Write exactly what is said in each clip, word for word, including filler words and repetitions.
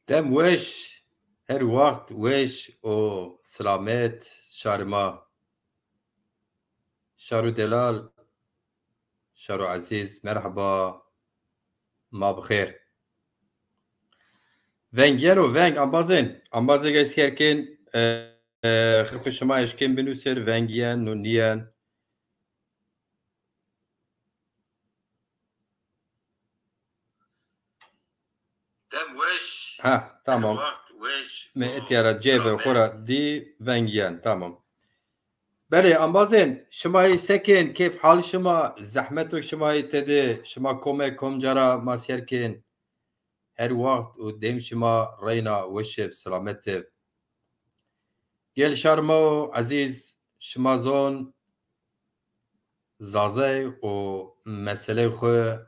Dem weş, her waxt weş û silamet şarê ma. Şaro delal, şaro ezîz, merheba, ma bi xêr. Veng yeno, veng, ambazên. Ambazê ge sîyer kên, e, e, xir xu şima eşkên binusir, veng yen, no nîyen. Dem weş. Ha, tamam. Waxt weş. Me etiyara cêbe xora dî veng yen, tamam. Belê, ambazên, şima yî sekên, keyf hal şima, zehmeto şima yî tedi, şima kome kom cara ma sîyer kên. Her waxt û dem şima reyna weş ib, silamet ib. Gel şar ma û ezîz, şima zon, zazey û meseley xwu,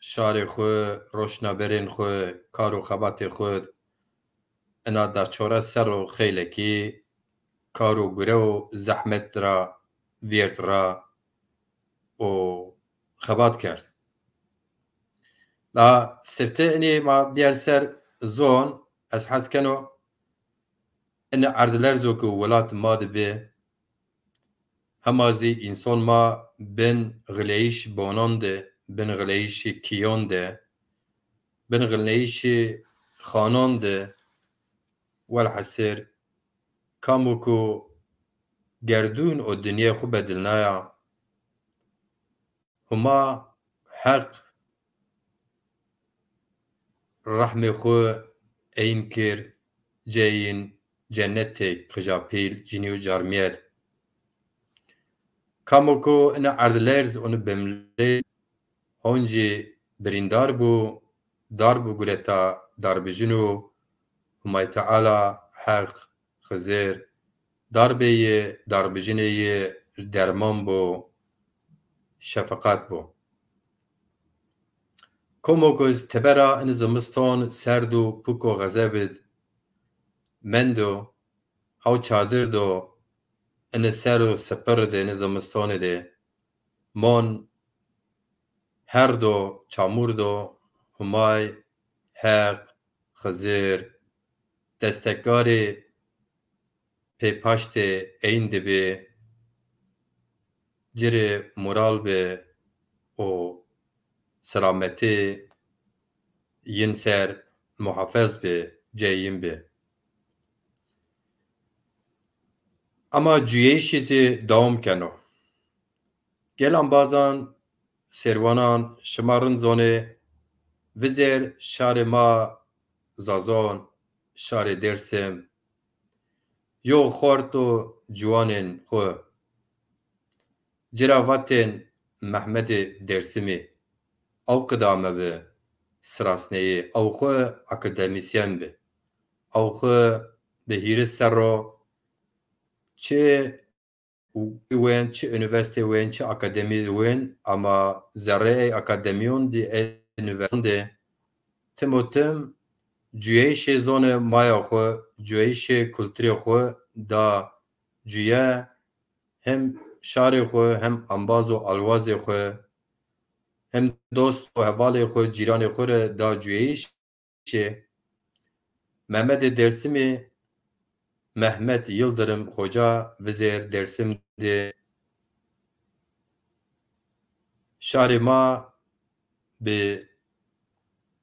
şarê xwu, roşnaberên xwu, kar û xebatê xwu, ina da çore serro xeylekî kar û gure û zehmet ra vêrd ra û xebat kerd. La sifte inî ma bîyer ser zon, ez hes keno ini erdlerzo ke welat ma de bi, hema zî înson ma bin xileyîş bonan de, bin xileyîşî kîyon de, bin xileyîşî xanon de, welhesir, kamo ku gerdûn û dinyê xwu bedilnaya, Huma Heq rehmê xwu eyn kir, ceyîn cennetêk qijapîl cinî û carmîyer. Kamo ku ini erdlerz û ini bimlê honcî birîndar bû, dar bû gureta darbijin û Humay Teala Heq Xizir, darbê yi, darbijinê yi derman bo, şefeqat bo. Komo ku iz tebera ini zimiston serd û puk û xezeb id mendo, haw çadir do, ini ser û sipir de, ini zimistonê de mon, her do, çamur do, Humay, Heq, Xizir, destekgarê pê paştê eyn de bi, ci rê moral bi û selametî yin ser muhafez bi, cey yin bi. Ama cuyeyîşî zî dewam keno. Gel embazan, sêrwanan, şima rind zonê, vizêr şarê ma Zazon, şarê Dêrsim, yo xort û ciwanên xwu. Ci ra vatên Mehmedê Dêrsimî, ew qidame bi sirasneyî, ew xwu akademîsyen bi. Ew xwu bi hîris serro çi wên, çi unîversîte wên, çi akademî wên, ama zerrê ey akademîyon dî, ey unîversîteyon de tim û tim cuyeyîşê zonê maya xwu, cuyeyîşê kulturê xwu da cuye, hem şarê xwu, hem embaz û alwazê xwu, hem dost û hevalê xwu, cîranê xwu rê da cuyeyîş. Şê Mehmedê Dêrsimî, Mehmet Yıldırım Xoca vizêr Dêrsim de şarê ma bi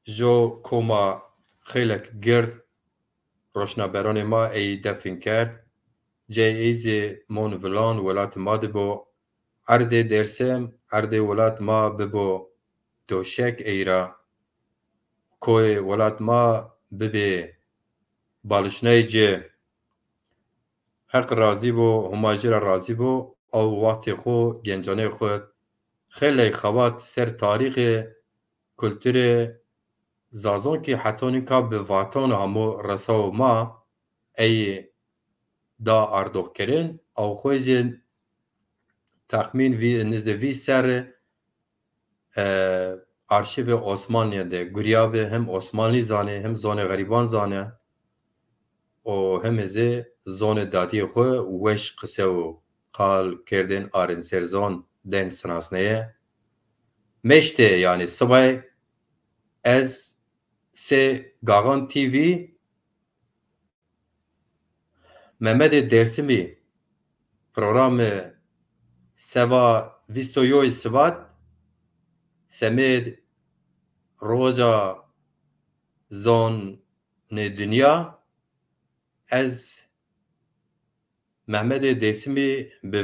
jo koma xeylek gird roşnaberonê ma ey defin kerd. Cey ey zî mon vilan welatê ma de bo. Erdê Dêrsim, erdê welat ma bibo doşek ey ra. Koyê welat ma bibê balişnayê ci. Heq razî bo, Huma ci ra razî bo. Ew wextê xwu, gencanê xwu xeyley xebat ser tarîxê, kulturê Zazon kî heta nîka bi vatan hamo resawo ma, ey da ardoxkirin, ew xwu jî texmîn vî, nizdê vîst serre, e, arşîvê Osmanlîye de gurîya bi, hem Osmanlî zanê, hem zonê xerîban zanê. Û hemî zî zonê dadîyê xwu weş qise û qal kerdên arin ser zon den sinasneye. Meştê, yanî sibay, ez Sê Gaxan T V, Memedê Dêrsimî programê seba vîst û yoyî Sibat, semêd roja zonê dinya, ez Mehmedê Dêrsimî bi,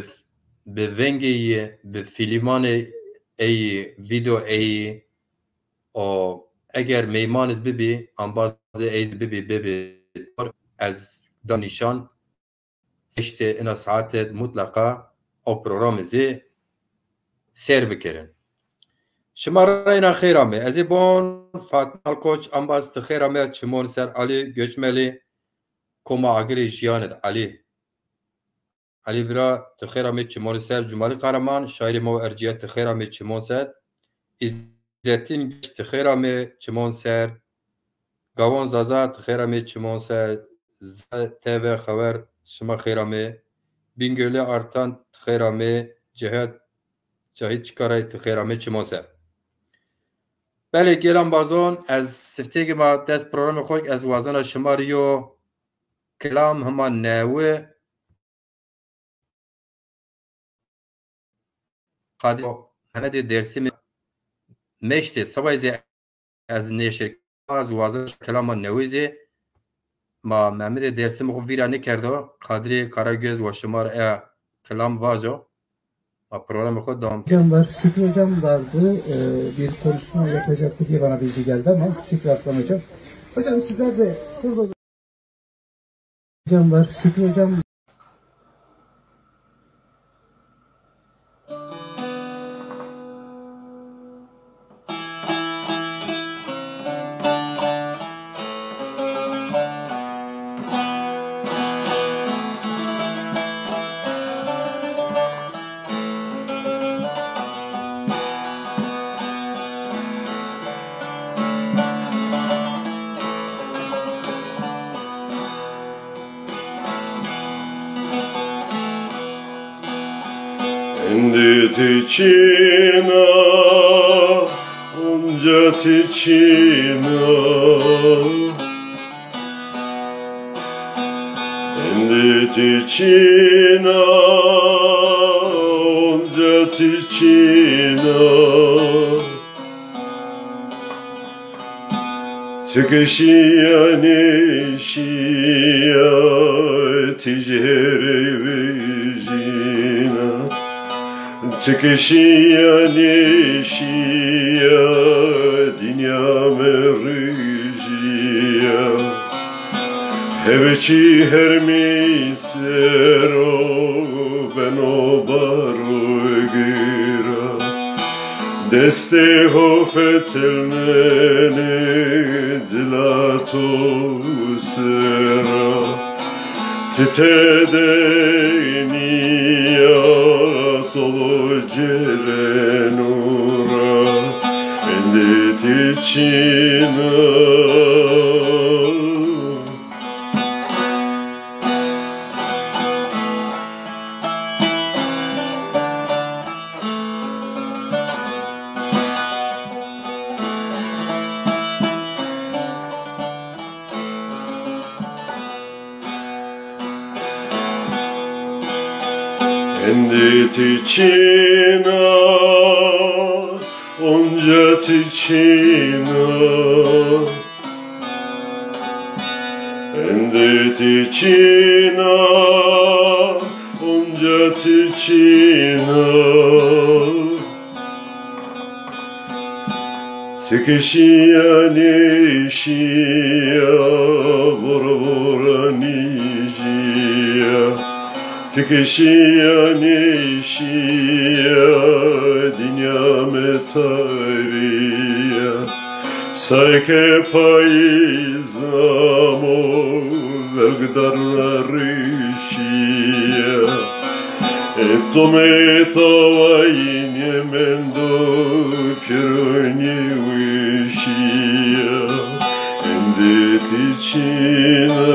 bi vengê yî, bi fîlmanê ey, vîdeo ey, û eger meyman iz bibî, embazê ey zî bibî, bibî, ez da nîşan. Eştê ina saete mutlaqa o programî zî seyr bikerîn. Şima reyna xêr amê. Ez ê bon Fatma Alkoç, embaz, ti xêr amê çimon ser. Alî Göçmeli, Koma Agirê Jiyan id Alî. Elî bira, ti xêr amê çimon ser. Cumalî Qaraman, şaîrê ma û ercîye, ti xêr amê çimon ser. Îzzetîn Geç, ti xêr amê çimon ser. Gawon Zaza, ti xêr amê çimon ser. Z T V Xewer, şima xêr amê. Bingölê Artan, ti xêr amê. Cihat, Cahit Çikaray, ti xêr amê çimon ser. Belê, gêlan bazon, ez siftêgî ma dest programê xo, ez wazena şima rî yo kilam hema newi Qadî Mehmedê Dêrsimî meştê, seba zî ez nêşir, ez wazen kelama newî zî ma Mehmedê Dêrsimî xo vîra nêkerdo. Kadrî Karagöz wa şima rê e kilam vajo. Ma programê xo devam kerd. Hocam var, Şükrü Hocam vardı. Ee, bir konuşma yapacaktı diye bana bilgi geldi ama Şükrü Aslan Hocam. Hocam sizler de burada Hocam var. Şükrü Hocam. Endî ti çin a, onca ti çin a. Endî ti çin a, onca ti çin a. Ti ke şîya nêşîya, ti jê rê vejîna. Ti ke şîya nêşîya, dinya mi rijîya. Heve çî hermî ser o, beno baro gira. Destê ho fetelnenê cila to sera. Ti tede nîya tolo cereno ra. Endî ti çin a. Endî ti çin a, onca ti çin a. Endî ti çin a, onca ti çin a. Ti ke şîya nêşîya, vora vora nîjîya. Ti ke şîya nêşîya, dinya mi tarî ya. Say ke payîz amo, velgdar na rîşî ya. E to me tawayî nêmendo, pêro nêweşî ya. Endî ti çin a.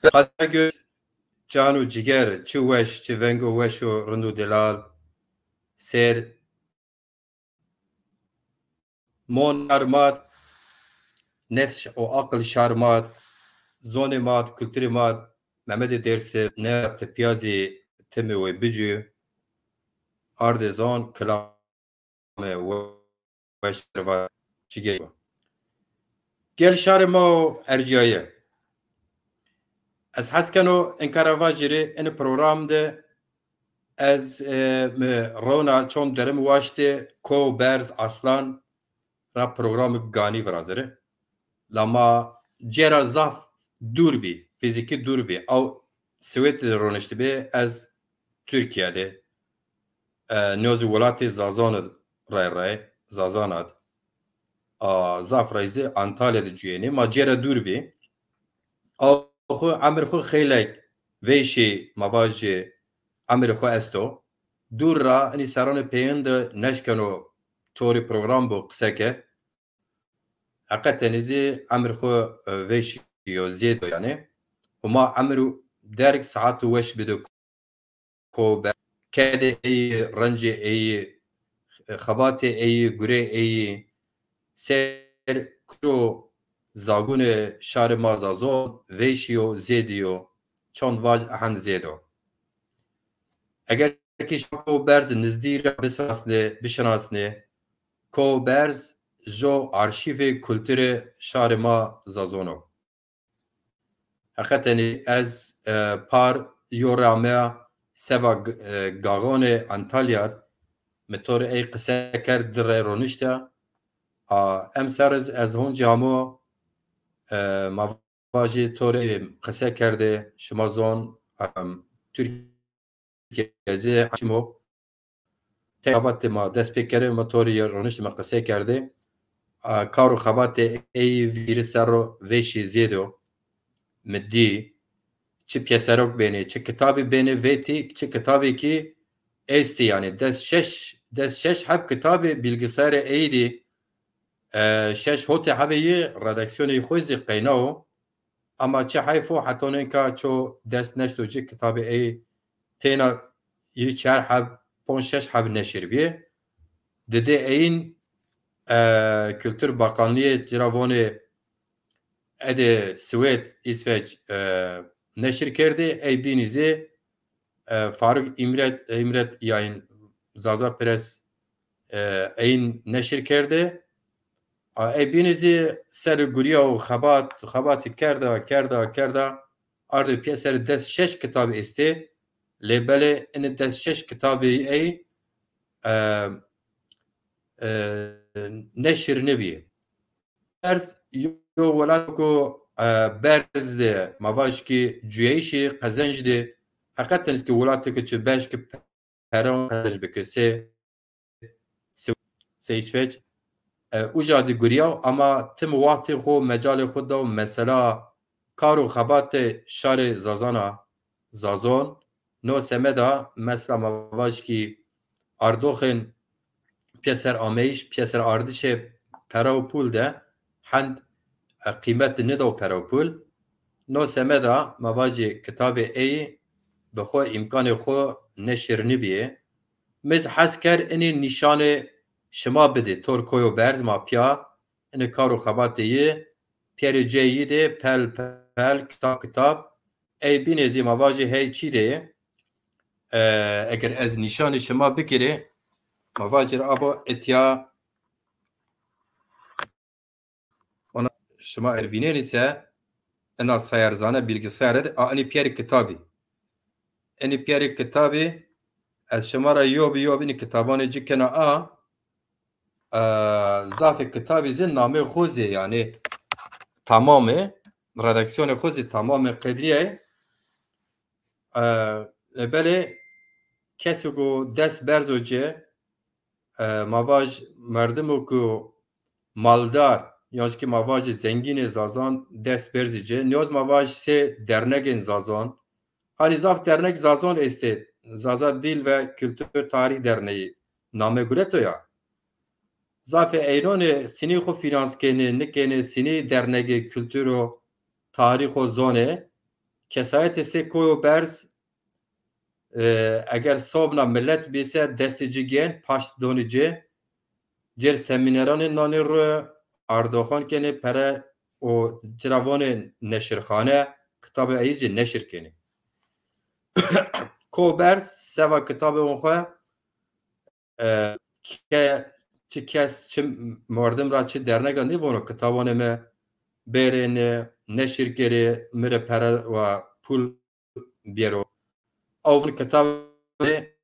Qada göz, can û ciger, çi weş, çi vengo weş û rind û delal. Ser mon şar mat, nefs û aqil şar mat, zonê mat, kulturê mat, Mehmedê Dêrsim, ne tipîya zî timê wê bicû. Ardê zon kilam weş va çigê. Gel şarê ma o ercîyaye. Ez hes keno inkara vajîrê in program de ez, e, mi rewna çond derim waştê ko berz aslan ra programê ganî virazirê. Lama cêra zaf dûr bî, fîzîkî dûr bî. Ew Swêd de roniştibê, ez Tirkîya de. E, neo zî welatê Zazan id, ray ray, Zazan ad. A, zaf ray zî Antalya de cuyenê. Ma cêra dûr bî. Aw xwu, emir xwu xeylek veyşî, ma vajî, emir xwu esto. Dûr ra, inî serranê peyên de neşkeno torî program bo qise ke. Heqetenî zî emir xwu, e, vêşî yo, zêd o yanî. Huma emir û derg saet û weş bido ko be-, kedê eyî, rencê eyî, xebatê eyî, gurê eyî, ser kuro zagunê şarê ma Zazon vêşî yo, zêdî yo, çond vaj ehend zêd o. Eger ki şima ko berz nizdî ra bisinasnê, bişinasnê, ko berz jo arşîvê kulturê şarê ma Zazon o. Heqetenî ez, e, par yo rê ameya seba g-, e, Gaxonê Antalya, mi to rê ey qise kerd, di rey ronişta. A, emser ez, ez honci amo, e, ma vajî to rê qise kerdê, şima zon, em, Tirkîya zî çimo. Tey xebatê ma dest pê kerê, ma to rê roniştî, ma qisey kerdê. A, kar û xebatê ey vîrî ser ro vêşî zêd o. Mi dî, çi pîyeserok benê, çi kitabî benê vetî, çi kitabêkî estî, yanî des şeş, des şeş heb kitabê bilgisayarê ey dî, e, şeş hotê hebê yî redaksîyonê xo zî qeyna o. Ama çi heyf o, heta nêka ço dest neşto ci kitabê ey, teyna yî çar heb, ponc şeş heb neşir bî. Didê eyin, e, Kultur Bakanlîyê ci ra vonê ede Swêd, Îsveç, e, neşir kerdê, ey bînî zî, e, Faruk İmret, İmret Yayın, Zaza Press, e, eyin neşir kerdê. A, ey bînî zî ser gurîya û xebat, xebatî kerda, kerda, kerda. Ardê pîyeser des şeş kitabî estê. Lê belê inî des şeş kitabî ey, e, e, neşir nêbî. Berz yo welat ku, e, berz de, ma vaj ki cuyeyişî, qezenc de, heqeten ki welatê ki çi beş ki peron qezenc bike, se, se, se Îsveç, e, uca di gurîyaw, ama tim waxtê xo, mecalê xo daw mesela kar û xebatê şarê Zazana, Zazon, no semeda mesela ma vaj ki ardoxên pîyeser ameyîş, pîyeser ardişê pera û pul de hend, e, qîmet nida û pera û pul. No semeda ma vajî kitabê ey bi xo îmkanê xo neşir nibîyê. Mi zî hes kerd inî nîşanê şima bidê. Tor koyo berz ma pîya inî kar û xebatê yi pîyerê ceyî de pel pel, kitab kitab. Ey bînê zî ma vajî hey çî de, e, eger ez nîşanê şima bikirê, ma vajir abo etya ona şima er vînenî se ena sayerzane bilgisayare de, a, enî pîyerê kitabî. Enî pîyerê kitabî ez şima ra yo bi yo bi inî kitabanê ci kena a, e, zafê kitabî zî namê xo zî, yanî tamamê, redaksîyonê xo zî tamamê qedrîyayê. E, e, belê keso ku dest berzo ci, e, ma vaj merdimo ku maldar, yan ki ma vajê zengînê Zazan dest berzî ci. Nîyoz ma vaj sê dernegên Zazan. Hanî zaf dernek Zazan estê. Zaza Dil ve Kültür Tarih Derneği name gureto ya. Zafê eynonê sinî xo fînans kenê, nikenê, sinî dernegê kultur û tarîx û zonê. Kesayetê sê Koyo Berz, e, eger sobna milet bîse destê ci gên, paşt donî ci, cêr semîneranê nanê ru, ardoxan kenê, pere û ci ra vonê neşirxane, kitabê ey zî neşir kenê. Koyo Berz seba kitabê on xwu, e, ke, çi kes, çi merdim ra, çi dernek ra nêvono kitabanê mi bêrêne, neşir kerê, mi rê pere wa pul biyero. Ew vin kitabê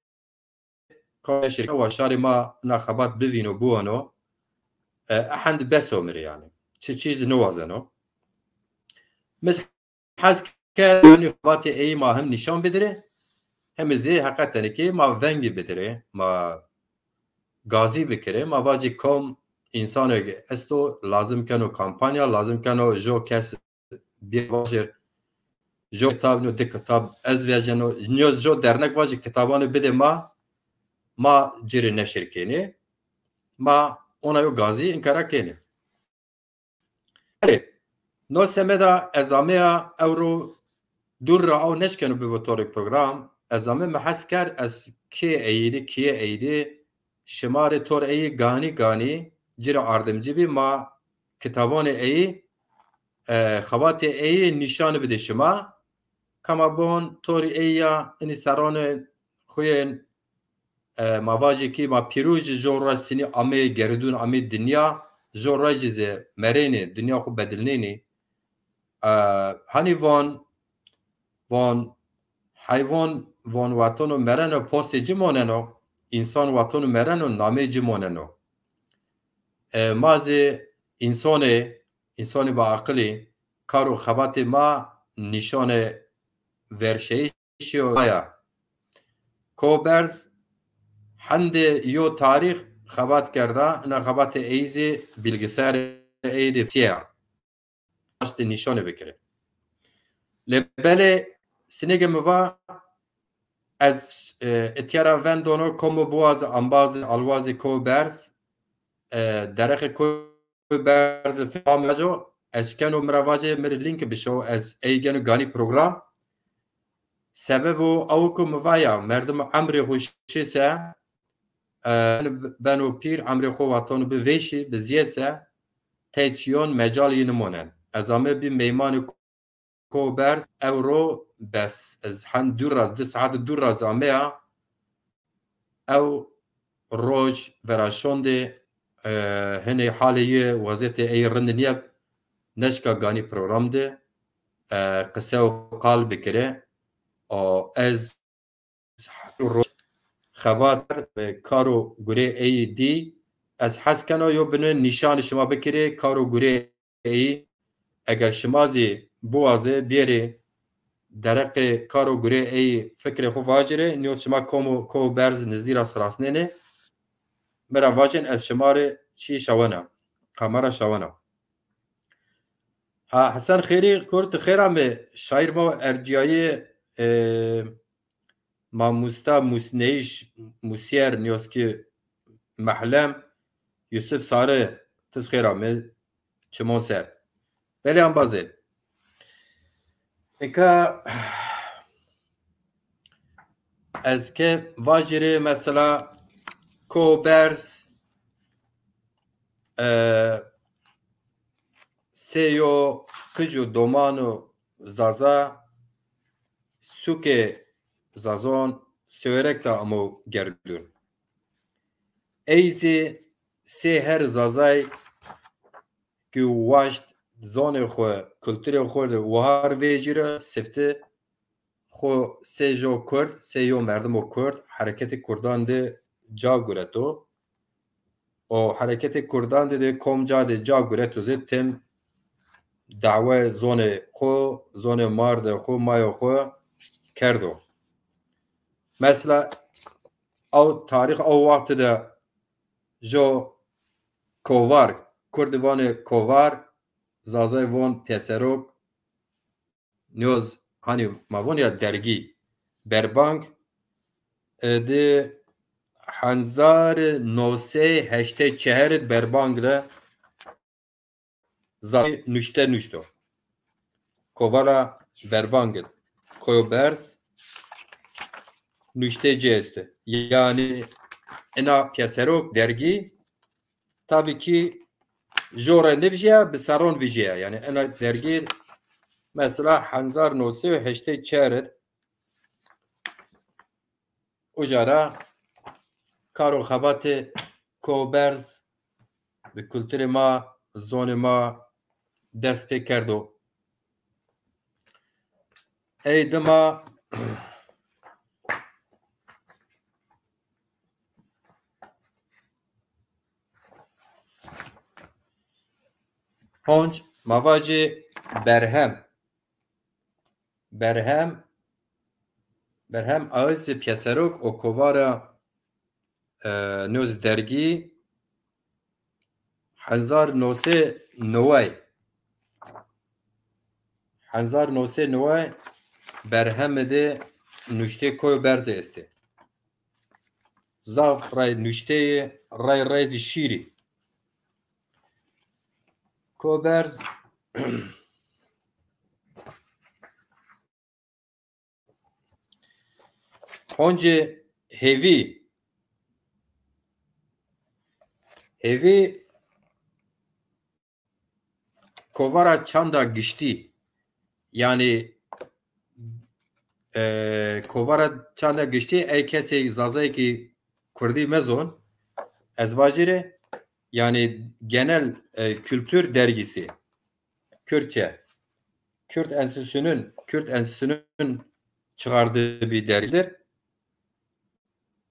ka neşir ke wa şarê ma na xebat bivîno, biwano. E, ehend bes o mi rê yanî. Çi çîz niwazeno. Mis hez ke yanî xebatê ey ma hem nîşan bidirê, hem zî heqeten ki ma vengî bidirê, ma gazî bikirê, ma vacî kom, însanê esto, lazim keno kampanya, lazim keno jo kes bî vajê, jo kitab, no di kitab ez vejeno, nîyo jo dernek vajî kitabanê bidê ma, ma ci rê neşir kenê, ma ona yo gazî inkara kenê. Erê, no semeda ez ameya ewro dûr ra aw neşkeno bibo torê program. Ez ame mi hes kerd ez kê eyîdî, kîye eyîdî, şima rê tor eyî ganî ganî ci ra ardimcî bî, ma kitabanê eyî, e, xebatê eyî nîşanî bidê şima. Kama bon torî eyî ya inî serranê xuyên, e, ma vajê ki ma pîrozî jo rej sinî ameyê geridûn, ameyê dinya, jo rejî zî merênî, dinya xwu bedilnênî. E, hanî von, von heywan, von watono mereno, postê ci moneno, însan watono mereno, nameyê ci moneno. E, ma zî însanê, însanê bi aqilî, kar û xebatê ma nîşanê verşeyîş Şiyo ya. Koberz hendê yo tarîx xebat kerda, ina xebatê ey zî bilgisayarê ey de tiya. Astê nîşanê bikirê. Lê belê sinêge mi va, ez, e, itya ra vendono, komo biwazê ambazê alwazê Koberz, e, derexê Koberz fam vaco, ez keno mi ra vacê mi rê link bişo, ez ey geno ganî program. Sebebo ew ku mi va ya, merdim emrê xo şî se, e, beno pîr, emrê xo watono bi vêşî, bi zîyed se, tey çîyon mecal yî nimonen. Ez ame bî meymanê Koberz, ewro bes, ez hend dûr ra, di saet dûr ra ameya, ew roj vera şondê, e, hinê halê yi, wezîyetê ey rind nîyeb, neşka ganî program de, e, qise û qal bikire. O ez roj xebat, e, kar û gurê ey dî, ez hes keno yo bine nîşanê şima bikirê, kar û gurê ey, eger şima zî biwazê bêrê dereqê kar û gurê ey, fikrê xo vacirê, nîyo şima komo, Koberz nizdî ra sirasnênê. Mi ra vacên ez şima rê çî şawena, kamera şawena. Ha, Hesen Xêrî, kor ti xêr amê, şaîr ma ercîyayê, e, Mamosta Musneyîş Musyer, nîyoskî mehlem, Yusuf Sarı, ti zî xêr amê çimon ser. Belê embazê. Eka ez ke vajîrê mesela Koberz, e, sê yo qij û doman û Zaza sûkê Zazon Sêwerek de amo gerdûn. Ey zî sê her Zazay ki waşt zonê xwu, kulturê xwu de wahar vejîre, sifte xwu sê jo Kurd, sê yo merdimo Kurd, hereketê Kurdan de ca gureto. O hereketê Kurdan de, de kom ca de ca gureto zî tim dawe zonê xwu, zonê mardê xwu, mayo xwu kerdo. Mesela, ew tarîx, ew wextî de jo kovar, Kurdî vanê kovar, Zazay von pêserok, nîyoz, hanî ma von ya dergî, berbang, e, di hezar no sey heştay çehar de berbang de Zazay nuşte nuşto. Kovala Berbang id. Koyo Berz nuştê ci estê. Yanî ina pîyeserok dergî tabî kî jore nivjîya, bi serron vijîya. Yanî ina dergî mesela hezar no sey û heştay çar id uca ra kar û xebatê Koyo Berz bi kulturê ma, zonê ma dest pê kerdo. Ey dima honc ma vacê berhem. Berhem, Berhem Aziz pîyeserok o kovara, e, noz dergî hezar no sey neway. Hezar no sey neway berhemê de nuştê Koyo Berzî estê. Zaf ray nuşteyê, ray ray zî şîrî. Koyo Berz. Oncê hêvî. Hêvî kovara çanda giştî. Yanî, e, kovara çanda giştî ey kesê zazayekî kurdî mezon. Ez vajî rê, yanî genel, e, kültür dergisi. Kürtçe. Kürt Enstitüsü'nün, Kürt Enstitüsü'nün çıkardığı bir dergidir.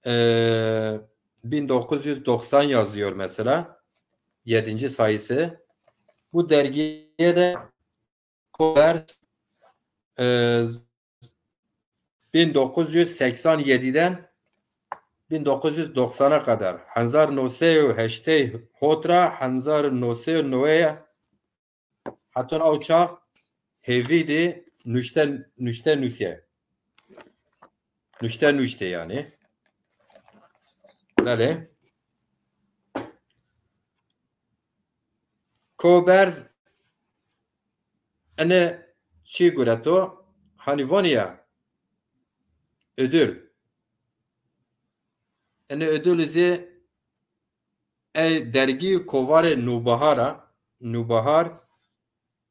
Ee, bin dokuz yüz doksan yazıyor mesela. Yedinci sayısı. Bu dergiye de Kober, e, bin dokuz yüz seksen yediden bin dokuz yüz doksana kadar, hezar no sey û heştay hot ra hezar no sey û newey, heton ew çax hêvî de nuşte, nuşte nusye. Nuşte nuşte yanî. Belê. Koberz ene çi gureto? Hanî vonî ya? Ödül. Ene ödül zî ey dergî kovarê Nûbahar a. Nûbahar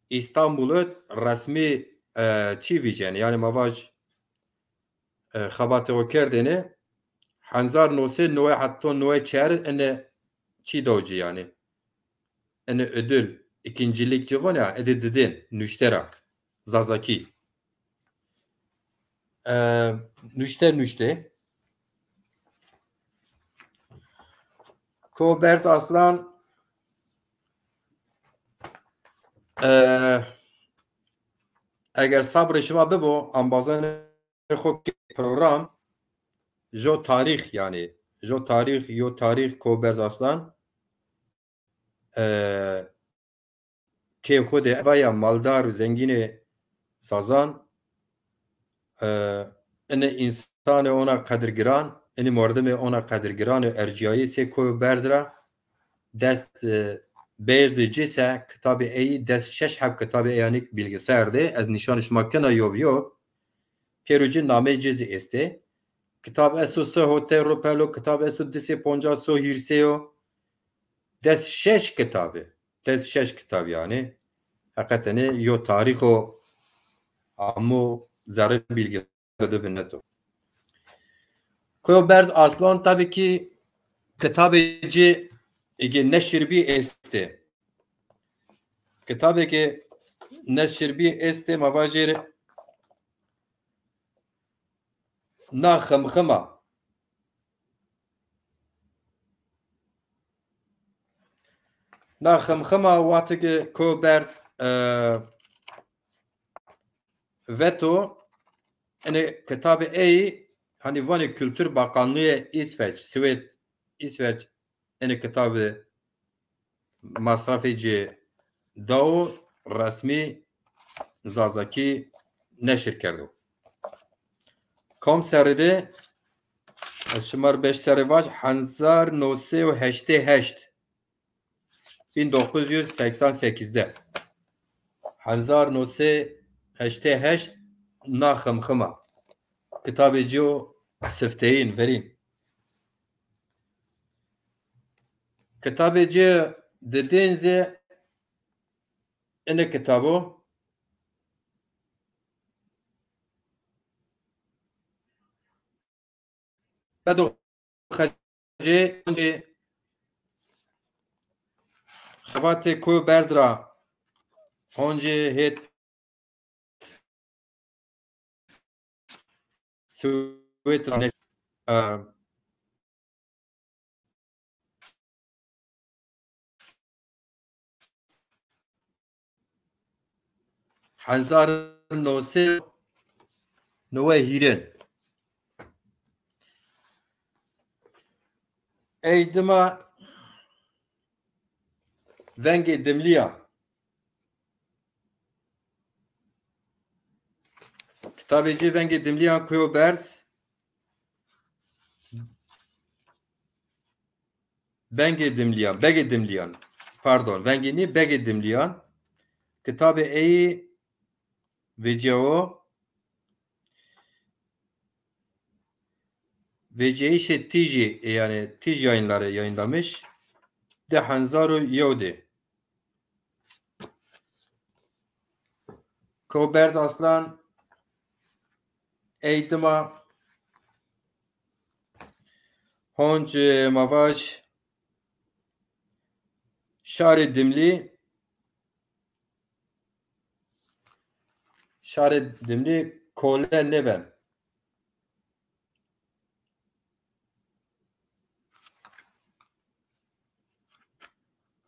Îstanbul id resmî, e, çî vîcen. Yanî ma vaj, e, xebatê o kerdêne. Hezar no sey newey heta newey çar ene çî daw ci yanî. Ene ödül, ikincilik ci vona, ede didên, nuşte ra. Zazakî. E, nuşte, nuşte. Koberz Aslan, e, eger sabrê şima bibo, embazanê xo kê program, jo tarîx yanî, jo tarîx, yo tarîx Koberz Aslan, e, kê xwu de vaya maldar û zengînê sazan, e, inê însanê ona qedirgiran, inê mordimê ona qedirgiran û ercîyayî sê Koyo Berz ra dest, e, bêrzê ci se kitabê ey, des şeş heb kitabê ey yanî bilgisayar de, ez nîşanê şima kena yo bi yo. Pêro ci nameyê ci zî estê. Kitab esto se hotey ro pelo, kitab esto di sey poncas o, hîrsey o. Des şeş kitabî. Des şeş kitabî yanî. Heqetenî yo tarîx o, amo zerrê bilgisayar de vineto. Koyo Berz Aslan tabî kî kitabê ci ege neşir bî estê. Kitabê ke neşir bî estê, ma vajêr Na Ximxima. Na Ximxima wextê ke Koyo Berz, e, veto, enê kitabê ey, hanî vanê Kültür Bakanlığı İsveç, Swêd, İsveç, enê kitabê masrafê ci dawo, resmî zazakî neşir kerdo. Kam serrî de? Ez şima rê beş serrî vaj, hezar no sey û heştê heşt. Bin dokuz yüz seksen sekizde. Hezar no sey heştê heşt Na Ximxima. Kitabê ci yo sifteyîn, verîn. Kitabê ci didên zî ene kitabo. Bedo Xecê, oncê xebatê Koyo Berz ra, oncê hêt Swêd ra, e, hezar no sey newey hîrên. Ey dima Vengê Dimlîyan. Kitabê ci Vengê Dimlîyan, Koyo Berz. Bengê Dimlîyan, Begê Dimlîyan. Pardon, Vengê nî, Begê Dimlîyan. Kitabê ey vecîyawo. Vecîyayîşê Tîjî, e, yanî Tîj Yayınları yayınlamış. Di hezar û yew de. Koyo Berz Aslan, ey dima honc, e, ma vaj şarê Dimlî, şarê Dimlî kole nêben.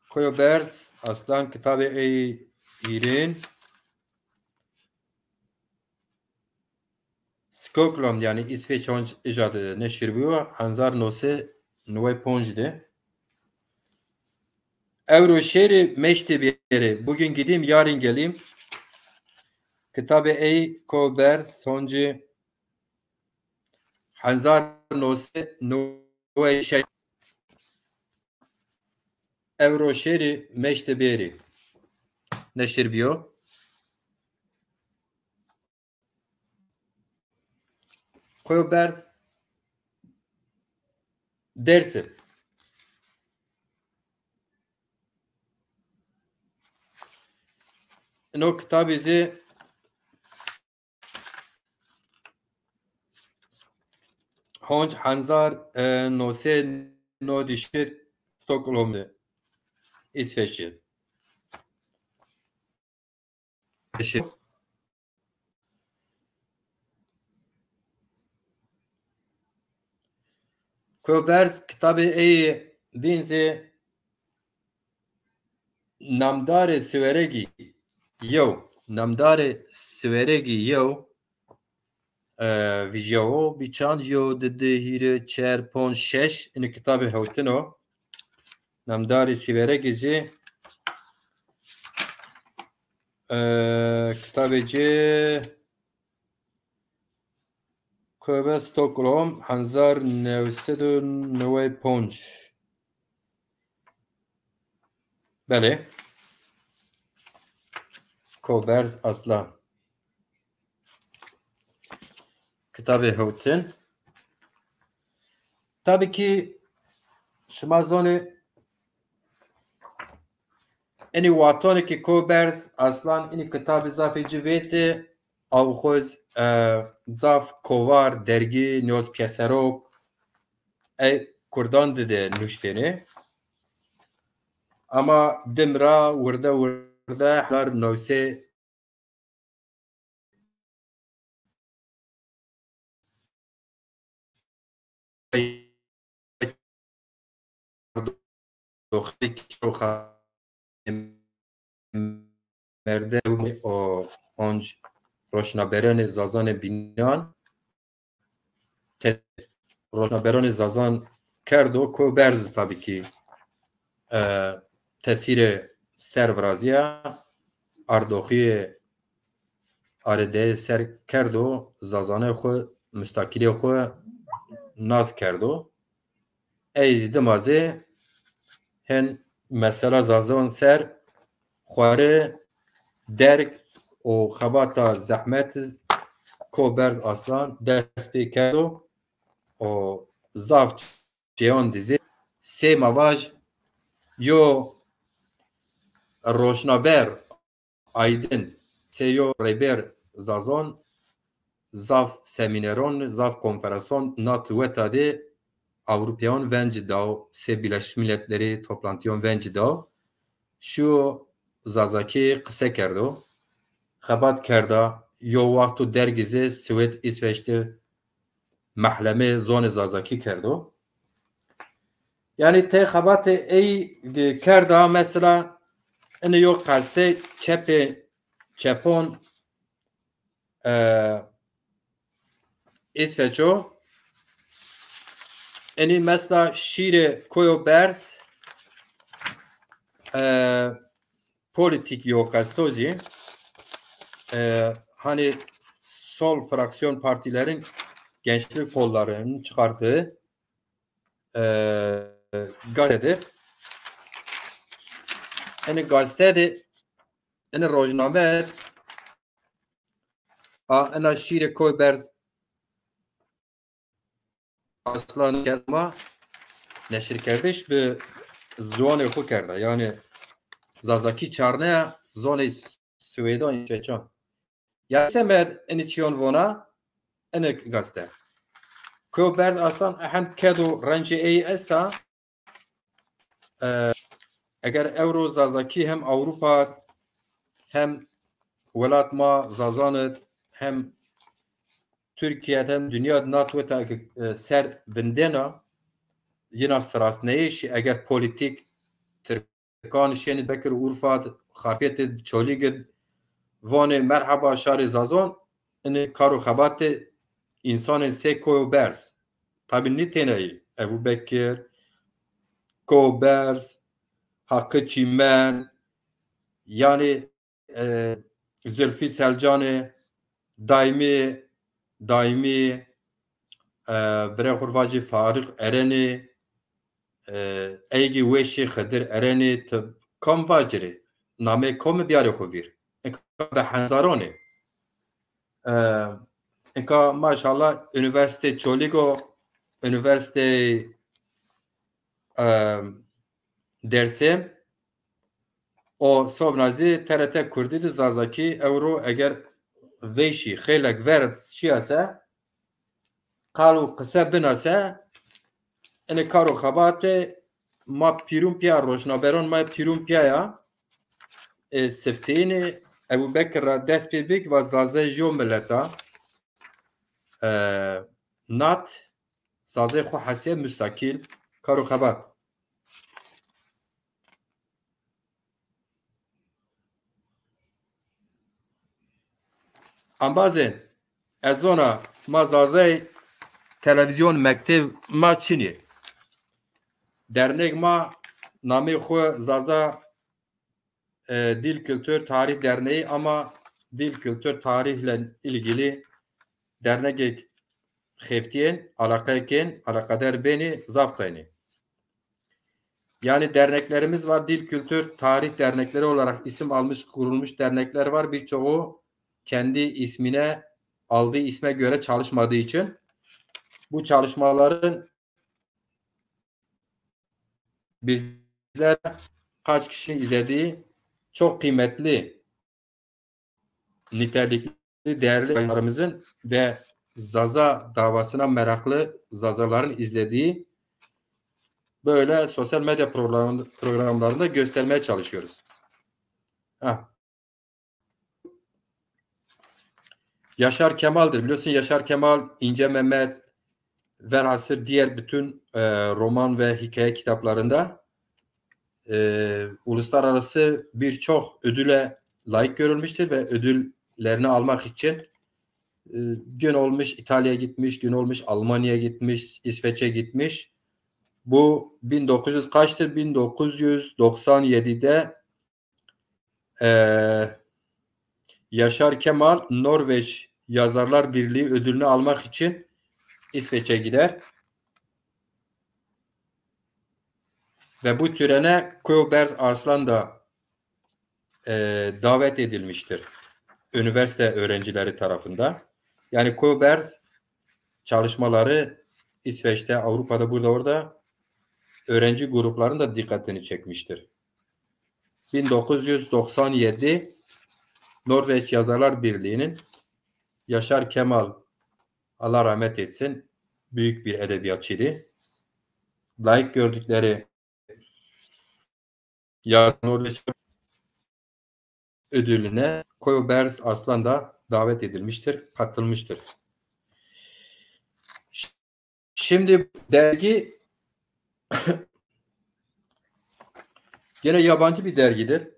Koyo Berz Aslan, kitabê ey hîrên. Skoklom, yanî Îsveç, honc îja de neşir bîyo, hezar no sey newey ponc de. Ewro şêrî, meştê bêrî, bugün gideyim, yarın geleyim. Kitabê ey Koyo Berz, honcî hezar no sey newey şeş. Ewro şêrî, meştê bêrî neşir bîyo. Koyo Berz, Dêrsim. Ino kitabî zî honc hezar, e, no sey nod û şeş Stockholm de, Îsveçî. Koyo Berz kitabê ey bîn zî Namdarê Siweregî yew. Namdarê Siweregî yew, e, vîjyawo, bî çand, yew, di, di, hîrê, çer, ponc, şeş. Inî kitabê hewtin o. Namdarê Siweregî zî, e, kitabê ci Kobe Stockholm, hezar new sed û newey ponc. Belê. Koberz Aslan. Kitabê hewtin. Tabî ki şima zonê, enî watonê ki Koberz Aslan inî kitabî zafê ci vêtê, aw xo z, e, zaf kovar, dergî, nîyoz pîyeserok, ey kurdan di de nuştêne. Ama dim ra wirde wirde hezar new sey merde o onc roşnaberanê Zazanê bînan te-, roşnaberanê Zazan kerdo, Koberz tabî ki, e, tesîrê ser virazîya, ardoxîyê aredeyê ser kerdo, Zazanê xwu, mustaqîlê xwu nas kerdo. Ey dima zî hen mesela Zazan ser xwarê derg û xebata zehmet Ko Berz Aslan dest pê kerdo û zaf çêyon dizê. Sê ma vaj yo roşnaber aydin, sê yo rêber zazon zaf semîneron, zaf konferanson nat weta de Ewropeyon venci dao, sê Birleşmiş Milletleri toplantiyon venci dao. Şiyo Zazakî qise kerdo. Xebat kerda, yo wexto dergî zî Swêd, Îsveç de mehlemê zonê Zazakî kerdo. Yanî tey xebatê ey kerda, mesela, inê yo qestê çepê çepon, e, Îsveç o. Inî mesela şîrê Koyo Berz, e, politik yo qesto zî, e, hani sol fraksiyon partilerin gençlik kollarının çıkardığı, e, gazetedir. Inî gazete de, inî rojname a, ena şîrê Koy Berz Aslan kerma neşirkerdiş bi ziwanê xo kerda. Yanî Zazakî çarneya zonê Swêdan, Îsveçan. Ya semed inî çîyon vona, inî gazete. Ko Berz Aslan ehend kedo rencê ey esta, e, eger ewro Zazakî hem Ewropa hem welat ma Zazan id hem Tirkîye id hem dinya id nat weta, e, ser vindena, yina sirasneyişî eger polîtîk Tirkan şênî bekir Urfa id, Xarpêt id, Çolîg id, vanê merheba şarê Zazon, inê kar û xebatê însanên sey Koyo Berz. Tabî nî têneyî, Ebû Bekir, Koyo Berz, Hakkı Çimen, yanî, e, Zülfî Selcanê, Daîmî, Daîmî, e, birê xo vacî Farîq Erenî, e, Eygî Weşî, Xidir Erenî, ti kam vacirî? Nameyê komî biyarê xo vîr. Nika bi hezaron ê. E, nika maşallah unîversîtê Çolîg o, unîversîtê, e, Dêrsim, o sobna zî T R T Kurdî de Zazakî ewro eger veyşî xeylek ver şîya se, qal û qise bina se, inê kar û xebatê ma pîrûn pîya, rojnaberon ma pîrûn pîya ya, e, sifteyînê Ebû Bekir ra dest pê bik, va Zazay jo milet a, e, nat, Zazay xo hesê mustaqîl, kar û xebat. Embazên, ez zona ma Zazay televîzyon, mekteb ma çinî. Derneg ma namê xo Zaza, e, Dil Kültür Tarih Derneği ama dil kültür tarihle ilgili dernegêk xeftîyên, alaqeyêkên, alaqadar benî, zaf taynî. Yani derneklerimiz var. Dil, kültür, tarih dernekleri olarak isim almış, kurulmuş dernekler var. Birçoğu kendi ismine, aldığı isme göre çalışmadığı için bu çalışmaların bizler kaç kişinin izlediği çok kıymetli nitelikli, değerli yayınlarımızın ve Zaza davasına meraklı Zazaların izlediği böyle sosyal medya program-, programlarında göstermeye çalışıyoruz. Heh. Yaşar Kemal'dir. Biliyorsun Yaşar Kemal, İnce Mehmet, velhasıl diğer bütün, e, roman ve hikaye kitaplarında, e, uluslararası birçok ödüle layık görülmüştür ve ödüllerini almak için, e, gün olmuş İtalya'ya gitmiş, gün olmuş Almanya'ya gitmiş, İsveç'e gitmiş. Bu bin dokuz yüz kaçtır? Bin dokuz yüz doksan yedide, e, Yaşar Kemal Norveç Yazarlar Birliği ödülünü almak için İsveç'e gider. Ve bu törene Koyo Berz Arslan da, e, davet edilmiştir. üniversite öğrencileri tarafında. Yani Koberz çalışmaları İsveç'te, Avrupa'da, burada orada öğrenci gruplarının da dikkatini çekmiştir. bin dokuz yüz doksan yedi Norveç Yazarlar Birliği'nin Yaşar Kemal, Allah rahmet etsin, büyük bir edebiyatçıydı. Layık gördükleri Yazar Norveç ödülüne Koyo Berz Aslan da davet edilmiştir, katılmıştır. Şimdi dergi gene yabancı bir dergidir.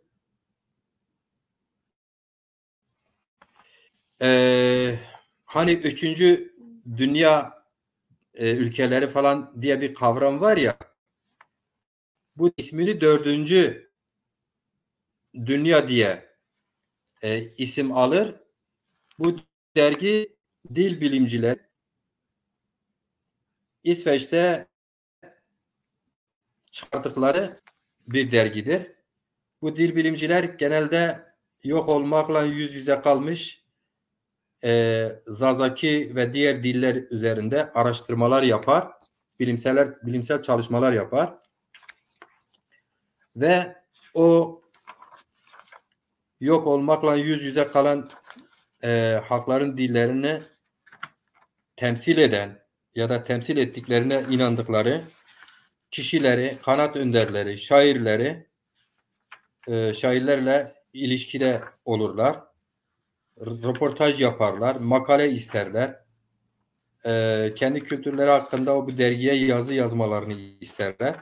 Ee, hani üçüncü dünya, e, ülkeleri falan diye bir kavram var ya, bu ismini dördüncü dünya diye, e, isim alır. Bu dergi dil bilimciler İsveç'te çıkarttıkları bir dergidir. Bu dil bilimciler genelde yok olmakla yüz yüze kalmış, e, Zazaki ve diğer diller üzerinde araştırmalar yapar, bilimsel, bilimsel çalışmalar yapar. Ve o yok olmakla yüz yüze kalan, e, halkların dillerini temsil eden ya da temsil ettiklerine inandıkları kişileri, kanaat önderleri, şairleri, e, şairlerle ilişkide olurlar. R-, röportaj yaparlar, makale isterler. E, kendi kültürleri hakkında o bu dergiye yazı yazmalarını isterler.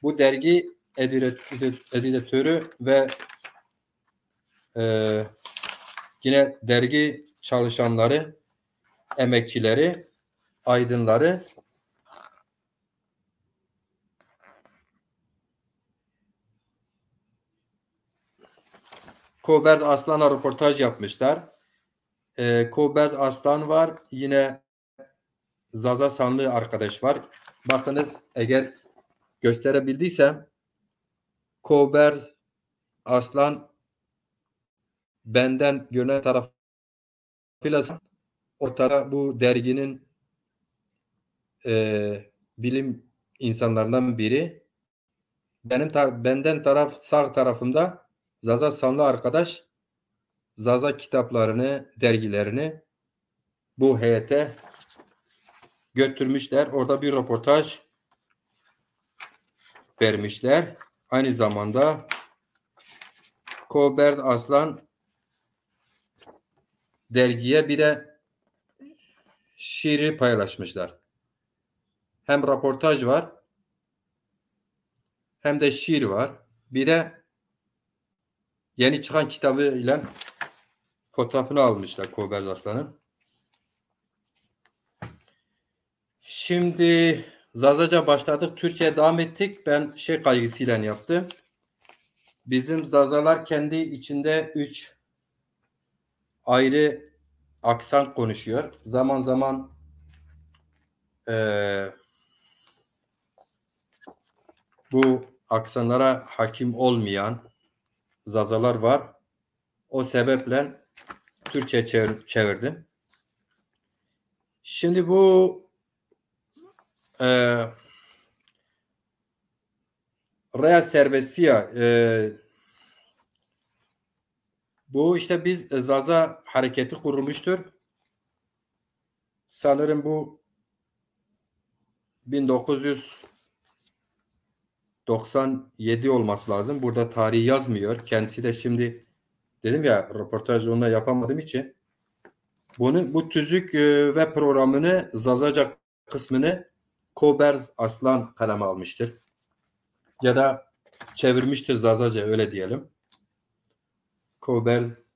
Bu dergi edire-, edit-, editörü ve, e, yine dergi çalışanları, emekçileri, aydınları Koberz Aslan'a röportaj yapmışlar. E, Koberz Aslan var, yine Zaza Sanlı arkadaş var. Bakınız, eğer gösterebildiysem, Koberz Aslan benden görünen tarafıyla ortada bu derginin, e, bilim insanlarından biri. Benim tar-, benden taraf, sağ tarafımda Zaza Sanlı arkadaş Zaza kitaplarını, dergilerini bu heyete götürmüşler. Orada bir röportaj vermişler. Aynı zamanda Koberz Aslan dergiye bir de şiiri paylaşmışlar. Hem röportaj var, hem de şiir var. Bir de yeni çıkan kitabı ile fotoğrafını almışlar Koberz Aslan'ın. Şimdi Zazaca başladık, Türkçe devam ettik. Ben şey kaygısıyla yaptım. Bizim Zazalar kendi içinde üç ayrı aksan konuşuyor. Zaman zaman, e, bu aksanlara hakim olmayan Zazalar var. O sebeple Türkçe çevir-, çevirdim. Şimdi bu, e, Reya Serbestiya, e, bu işte biz, e, Zaza hareketi kurulmuştur. Sanırım bu bin dokuz yüz doksan yedi olması lazım. Burada tarihi yazmıyor. Kendisi de şimdi, dedim ya, röportaj onunla yapamadığım için. Bunu, bu tüzük, e, ve programını Zazaca kısmını Koberz Aslan kaleme almıştır. Ya da çevirmiştir Zazaca, öyle diyelim. Koberz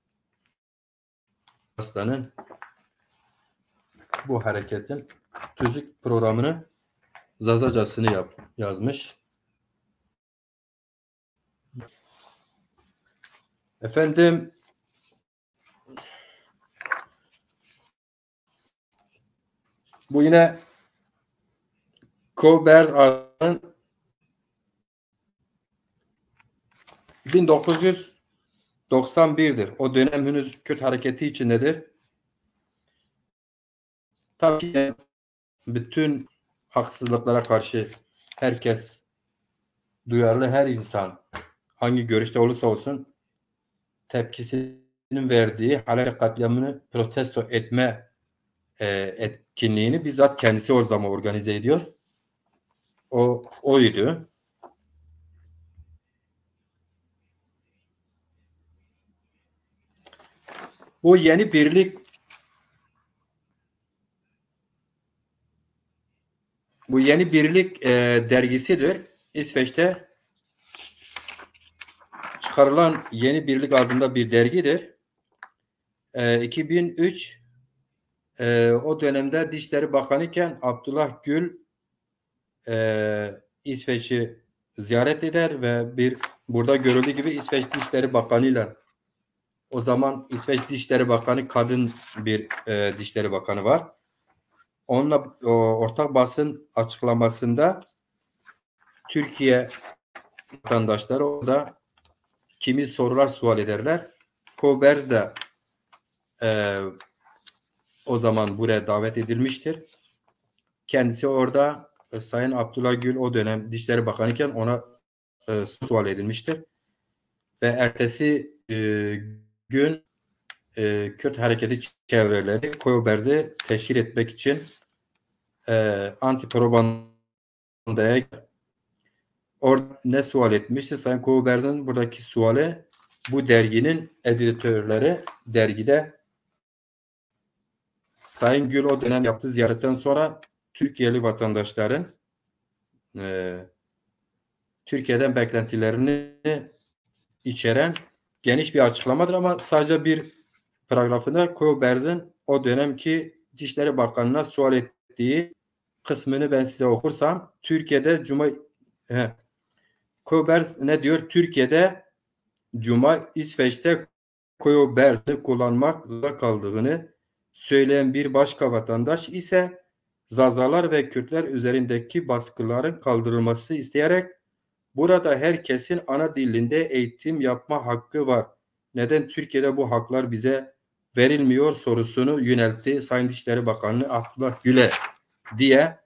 Aslan'ın bu hareketin tüzük programını Zazacasını yap-, yazmış. Efendim, bu yine Koberz Aslan'ın bin dokuz yüz doksan birdir. O dönem henüz Kürt hareketi içindedir. Tabii ki bütün haksızlıklara karşı herkes duyarlı, her insan hangi görüşte olursa olsun tepkisinin verdiği Halabja katliamını protesto etme e, etkinliğini bizzat kendisi o zaman organize ediyor. O oydu. Bu yeni birlik bu yeni birlik e, dergisidir. İsveç'te çıkarılan Yeni Birlik adında bir dergidir. E, iki bin üç e, o dönemde Dışişleri Bakanı iken Abdullah Gül e, İsveç'i ziyaret eder ve bir burada görüldüğü gibi İsveç Dışişleri Bakanı'yla o zaman İsveç Dışişleri Bakanı kadın bir e, Dışişleri Bakanı var. Onunla o, ortak basın açıklamasında Türkiye vatandaşları orada kimi sorular sual ederler. Koberz de e, o zaman buraya davet edilmiştir. Kendisi orada e, Sayın Abdullah Gül o dönem Dışişleri Bakanı iken ona e, sual edilmiştir. Ve ertesi e, gün e, Kürt hareketi çevreleri Koyo Berz'i teşhir etmek için e, anti propagandaya orada ne sual etmişti? Sayın Koyo Berz'in buradaki suali bu derginin editörleri dergide Sayın Gül o dönem yaptığı ziyaretten sonra Türkiye'li vatandaşların e, Türkiye'den beklentilerini içeren geniş bir açıklamadır ama sadece bir paragrafında Koyo Berz'in o dönemki Dışişleri Bakanı'na sual ettiği kısmını ben size okursam Türkiye'de Cuma he, Koyo Berz ne diyor? Türkiye'de Cuma İsveç'te Koyo Berz'i kullanmak zorunda kaldığını söyleyen bir başka vatandaş ise Zazalar ve Kürtler üzerindeki baskıların kaldırılması isteyerek burada herkesin ana dilinde eğitim yapma hakkı var. Neden Türkiye'de bu haklar bize verilmiyor sorusunu yöneltti Sayın Dışişleri Bakanı Abdullah Gül'e diye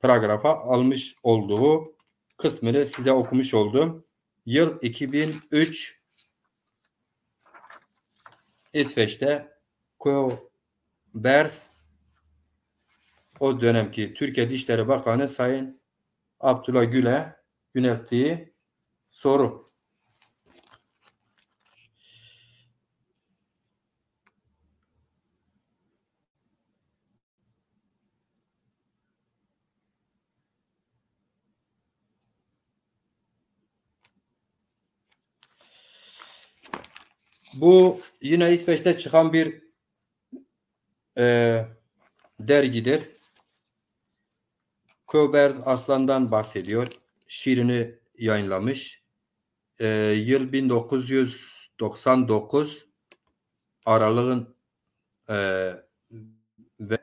paragrafa almış olduğu kısmını size okumuş oldum. Yıl iki bin üç İsveç'te Koyo Berz o dönemki Türkiye Dışişleri Bakanı Sayın Abdullah Gül'e yönelttiği soru. Bu yine İsveç'te çıkan bir e, dergidir. Koberz Aslan'dan bahsediyor. Şiirini yayınlamış. E, yıl bin dokuz yüz doksan dokuz Aralık'ın e, ve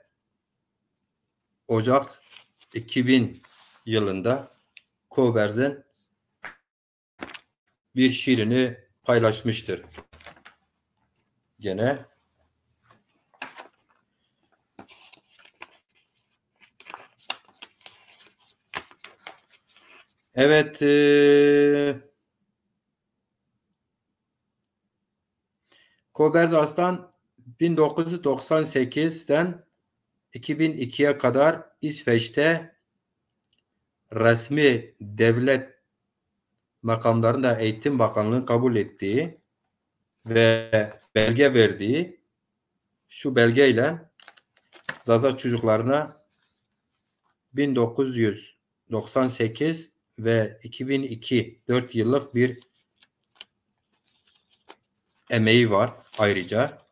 Ocak iki bin yılında Koberz'in bir şiirini paylaşmıştır. Gene. Evet, e, Koberz Aslan bin dokuz yüz doksan sekizden iki bin ikiye kadar İsveç'te resmi devlet makamlarında Eğitim Bakanlığı'nın kabul ettiği ve belge verdiği şu belgeyle Zaza çocuklarına bin dokuz yüz doksan sekiz ve iki bin iki dört yıllık bir emeği var ayrıca.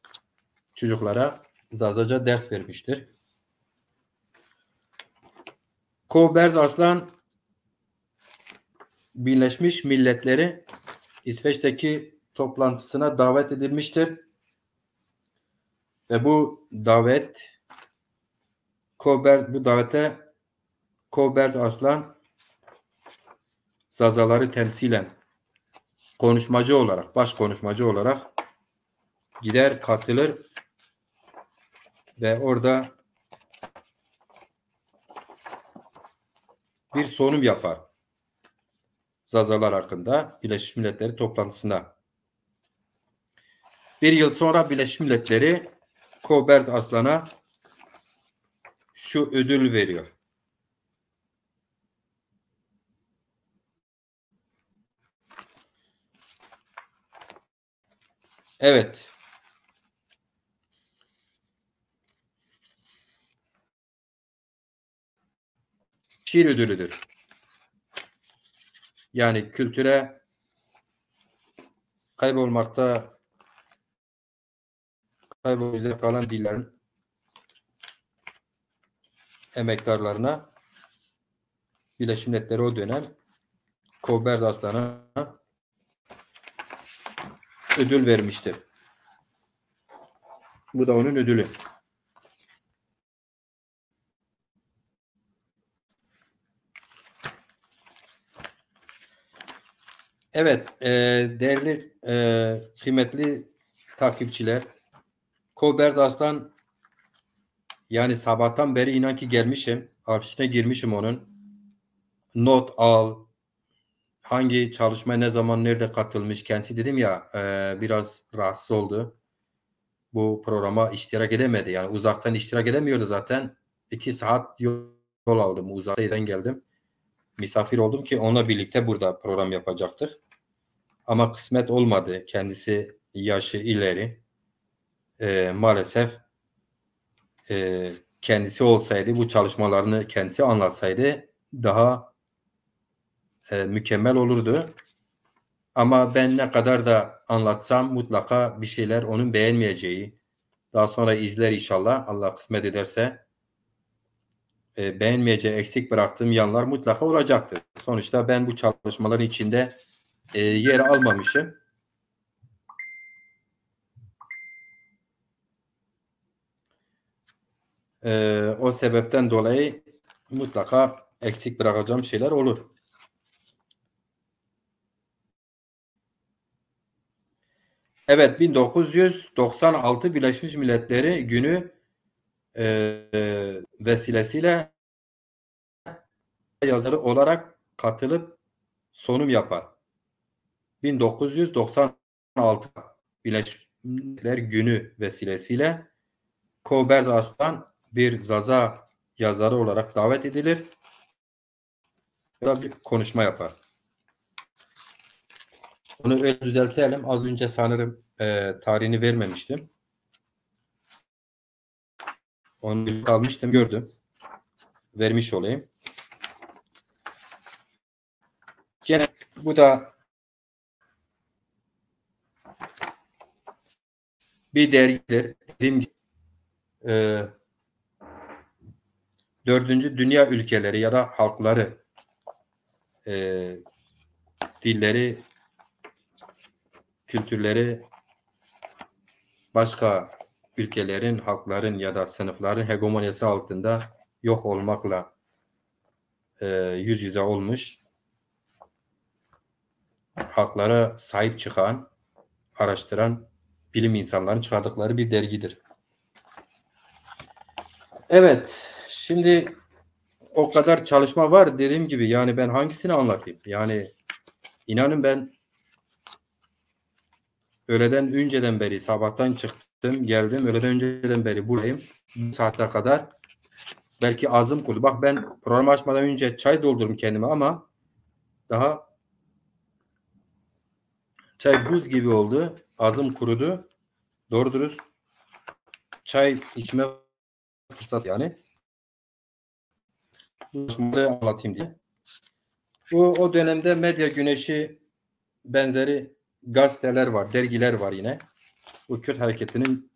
Çocuklara Zazaca ders vermiştir. Koberz Aslan Birleşmiş Milletleri İsveç'teki toplantısına davet edilmiştir. Ve bu davet Koberz, bu davete Koberz Aslan Zazaları temsilen konuşmacı olarak, baş konuşmacı olarak gider, katılır ve orada bir sunum yapar Zazalar hakkında Birleşmiş Milletleri toplantısında. Bir yıl sonra Birleşmiş Milletleri Koberz Aslan'a şu ödül veriyor. Evet. Şiir ödülüdür. Yani kültüre kaybolmakta, kaybolmakta kalan dillerin emektarlarına Birleşmiş Milletleri o dönem Koberz Aslan'a ödül vermiştir. Bu da onun ödülü. Evet, e, değerli, e, kıymetli takipçiler, Koberz Aslan, yani sabahtan beri inan ki gelmişim, arşivine girmişim onun. Not al, hangi çalışmaya ne zaman nerede katılmış, kendisi dedim ya, e, biraz rahatsız oldu. Bu programa iştirak edemedi. Yani uzaktan iştirak edemiyordu zaten. İki saat yol aldım. Uzaktan geldim. Misafir oldum ki onunla birlikte burada program yapacaktık. Ama kısmet olmadı. Kendisi yaşı ileri. E, maalesef, e, kendisi olsaydı, bu çalışmalarını kendisi anlatsaydı daha, e, mükemmel olurdu. Ama ben ne kadar da anlatsam mutlaka bir şeyler onun beğenmeyeceği, daha sonra izler inşallah, Allah kısmet ederse, e, beğenmeyeceği, eksik bıraktığım yanlar mutlaka olacaktır. Sonuçta ben bu çalışmaların içinde, e, yer almamışım. E, o sebepten dolayı mutlaka eksik bırakacağım şeyler olur. Evet, bin dokuz yüz doksan altı Birleşmiş Milletleri Günü, e, vesilesiyle yazarı olarak katılıp sunum yapar. Bin dokuz yüz doksan altı Birleşmiş Milletler Günü vesilesiyle Koberz Aslan bir Zaza yazarı olarak davet edilir. Burada bir konuşma yapar. Onu öyle düzeltelim. Az önce sanırım, e, tarihini vermemiştim. Onu almıştım, gördüm. Vermiş olayım. Gene bu da bir dergidir. Dediğim gibi, e, dördüncü dünya ülkeleri ya da halkları, e, dilleri, kültürleri başka ülkelerin, halkların ya da sınıfların hegemonyası altında yok olmakla, e, yüz yüze olmuş, halklara sahip çıkan, araştıran bilim insanlarının çıkardıkları bir dergidir. Evet, şimdi o kadar çalışma var dediğim gibi, yani ben hangisini anlatayım? Yani inanın ben öğleden önceden beri, sabahtan çıktım, geldim, öğleden önceden beri buradayım. Bu saate kadar belki ağzım kurudu. Bak ben programı açmadan önce çay doldurdum kendime ama daha çay buz gibi oldu. Ağzım kurudu. Doğru dürüst çay içme fırsat yani. Bunları anlatayım diye. Bu, o dönemde Medya Güneşi benzeri gazeteler var, dergiler var yine. Bu Kürt hareketinin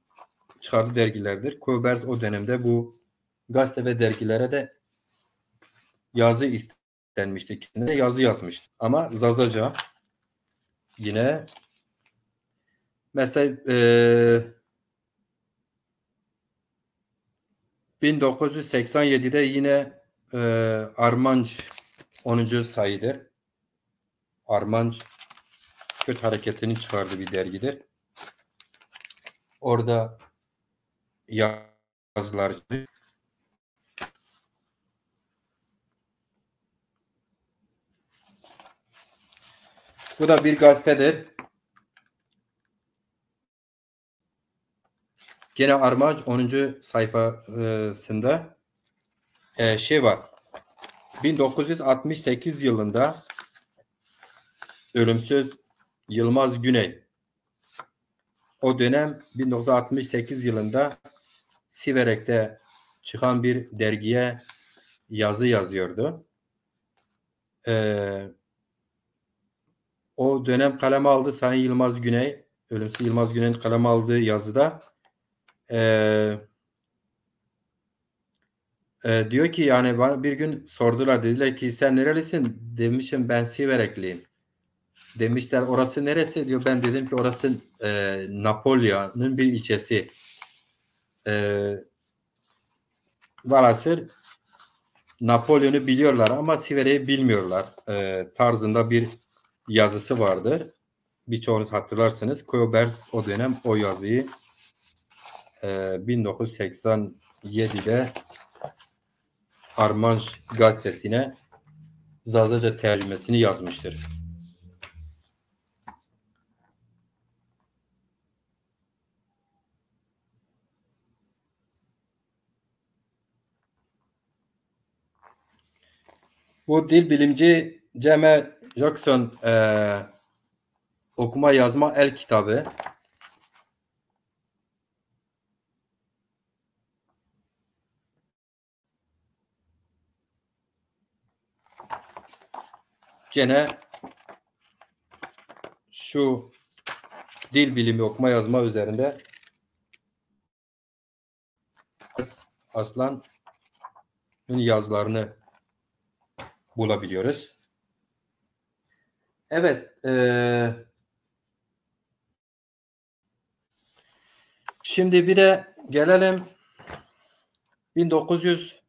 çıkardığı dergilerdir. Koberz o dönemde bu gazete ve dergilere de yazı istenmişti. Kendine yazı yazmıştı. Ama Zazaca yine mesela, e, bin dokuz yüz seksen yedide yine, e, Armanc onuncu sayıdır. Armanc Kürt hareketinin çıkardığı bir dergidir. Orada yazılar. Bu da bir gazetedir. Gene Armanc onuncu sayfasında, e, şey var. Bin dokuz yüz altmış sekiz yılında ölümsüz Yılmaz Güney, o dönem bin dokuz yüz altmış sekiz yılında Siverek'te çıkan bir dergiye yazı yazıyordu. E, O dönem kaleme aldı Sayın Yılmaz Güney. Ölümsüz Yılmaz Güney'in kaleme aldığı yazıda, e, e, diyor ki, yani, bana bir gün sordular, dediler ki, "Sen nerelisin?" Demişim, "Ben Siverekliyim." Demişler, "Orası neresi?" Diyor. Ben dedim ki, "Orası, e, Napoli'nin bir ilçesi." E, Velhasıl Napolyon'u biliyorlar ama Siverek'i bilmiyorlar, e, tarzında bir yazısı vardır. Birçoğunuz hatırlarsınız. Koberz o dönem o yazıyı, e, bin dokuz yüz seksen yedide Armanc gazetesine Zazaca tercümesini yazmıştır. Bu dil bilimci Cem Jackson, e, okuma yazma el kitabı. Gene şu dil bilimi okuma yazma üzerinde Aslan'ın yazılarını bulabiliyoruz. Evet, e, şimdi bir de gelelim bin dokuz yüz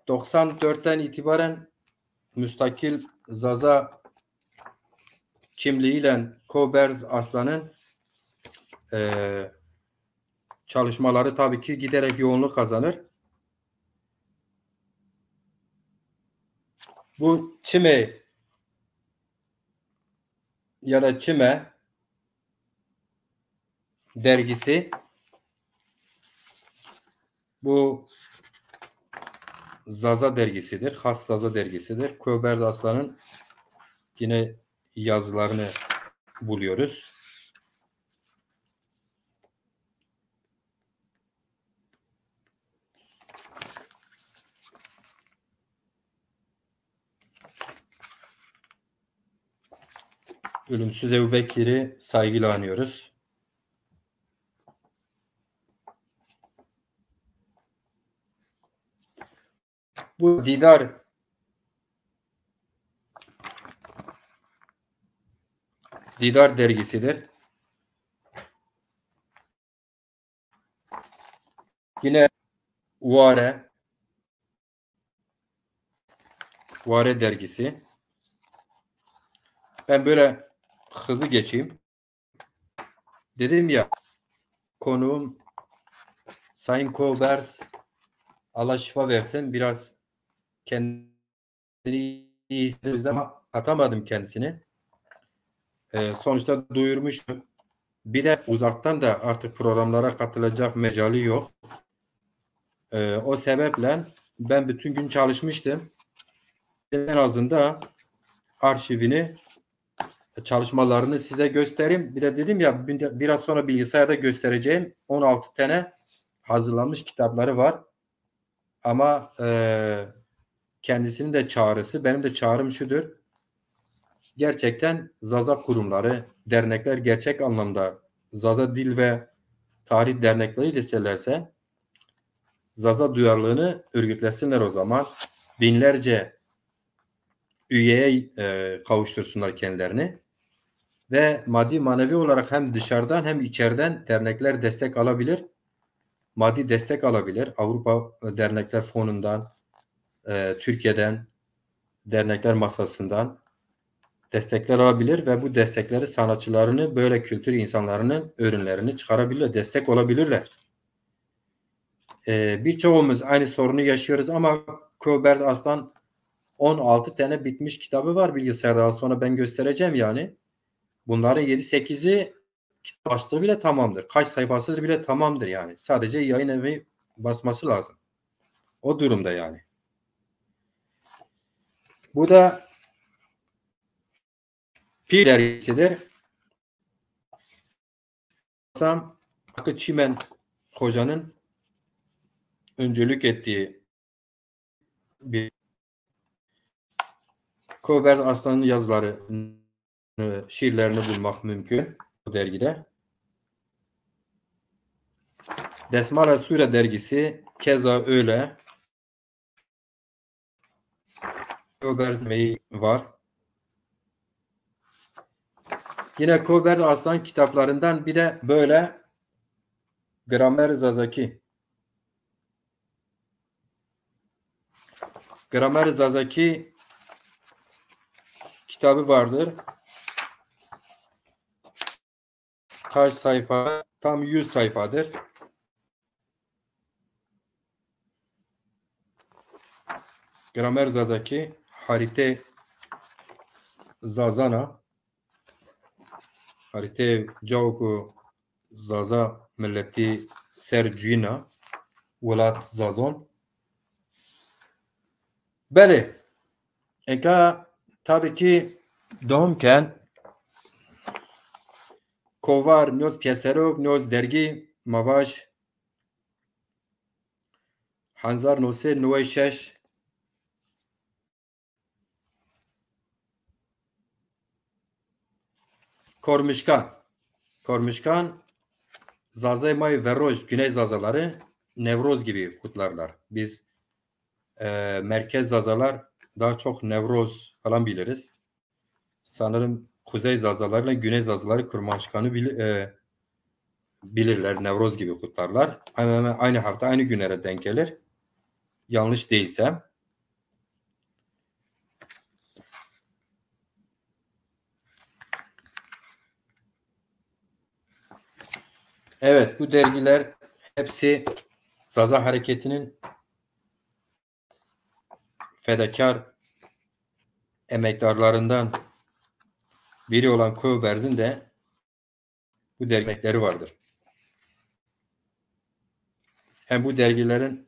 doksan dörtten itibaren müstakil Zaza kimliğiyle Koberz Aslan'ın, e, çalışmaları tabii ki giderek yoğunluk kazanır. Bu Çime ya da Çime dergisi, bu Zaza dergisidir. Has Zaza dergisidir. Koberz Aslan'ın yine yazılarını buluyoruz. Ölümsüz Ebu Bekir'i saygıyla anıyoruz. Bu Didar, Didar dergisidir. Yine Ware, Ware dergisi. Ben böyle hızlı geçeyim. Dedim ya, konuğum Sayın Kolberz, Allah şifa versin, biraz kendini iyi hissediyoruz ama atamadım kendisini. Ee, sonuçta duyurmuştum. Bir de uzaktan da artık programlara katılacak mecali yok. Ee, o sebeple ben bütün gün çalışmıştım. En azından arşivini, çalışmalarını size göstereyim. Bir de dedim ya, bir de biraz sonra bilgisayarda göstereceğim. On altı tane hazırlanmış kitapları var. Ama, e, kendisinin de çağrısı, benim de çağrım şudur. Gerçekten Zaza kurumları, dernekler gerçek anlamda Zaza dil ve tarih dernekleri deselerse, Zaza duyarlılığını örgütlesinler o zaman. Binlerce üyeye, e, kavuştursunlar kendilerini. Ve maddi manevi olarak hem dışarıdan hem içeriden dernekler destek alabilir. Maddi destek alabilir. Avrupa Dernekler Fonu'ndan, e, Türkiye'den, dernekler masasından. destekler alabilir ve bu destekleri sanatçılarını, böyle kültür insanlarının ürünlerini çıkarabilirler, destek olabilirler. Ee, birçoğumuz aynı sorunu yaşıyoruz ama Köberz Aslan on altı tane bitmiş kitabı var bilgisayarda. Az sonra ben göstereceğim yani. Bunların yedi sekizi kitap başlığı bile tamamdır. Kaç sayfasıdır bile tamamdır yani. Sadece yayın evi basması lazım. O durumda yani. Bu da Pir dergisidir. Sam Hakkı Çimen Hoca'nın öncülük ettiği bir Köberz Aslan'ın yazıları, şiirlerini bulmak mümkün bu dergide. Desmala Sure dergisi keza öyle. Köberz Meyi var. Yine Köberz Aslan kitaplarından bir de böyle Gramer Zazaki. Gramer Zazaki kitabı vardır. Kaç sayfa? Tam yüz sayfadır. Gramer Zazaki, harite Zazana, harite cawo ku Zaza milletî ser cuyîna, welat Zazon. Belê, eka tabii ki dom ken kovar, nyoz pyeserok, nyoz dergi, ma vaj hezar no sey newey şeş. Kormişkan. Kormişkan, Zazay may verroj, Güney Zazaları Nevroz gibi kutlarlar. Biz, e, merkez Zazalar daha çok Nevroz falan biliriz. Sanırım Kuzey Zazalarla Güney Zazaları Kurmanşkan'ı bil-, e, bilirler, Nevroz gibi kutlarlar. Hemen hemen aynı hafta, aynı günlere denk gelir. Yanlış değilsem. Evet, bu dergiler hepsi Zaza hareketinin fedakar emektarlarından biri olan Köberz'in de bu dergileri vardır. Hem bu dergilerin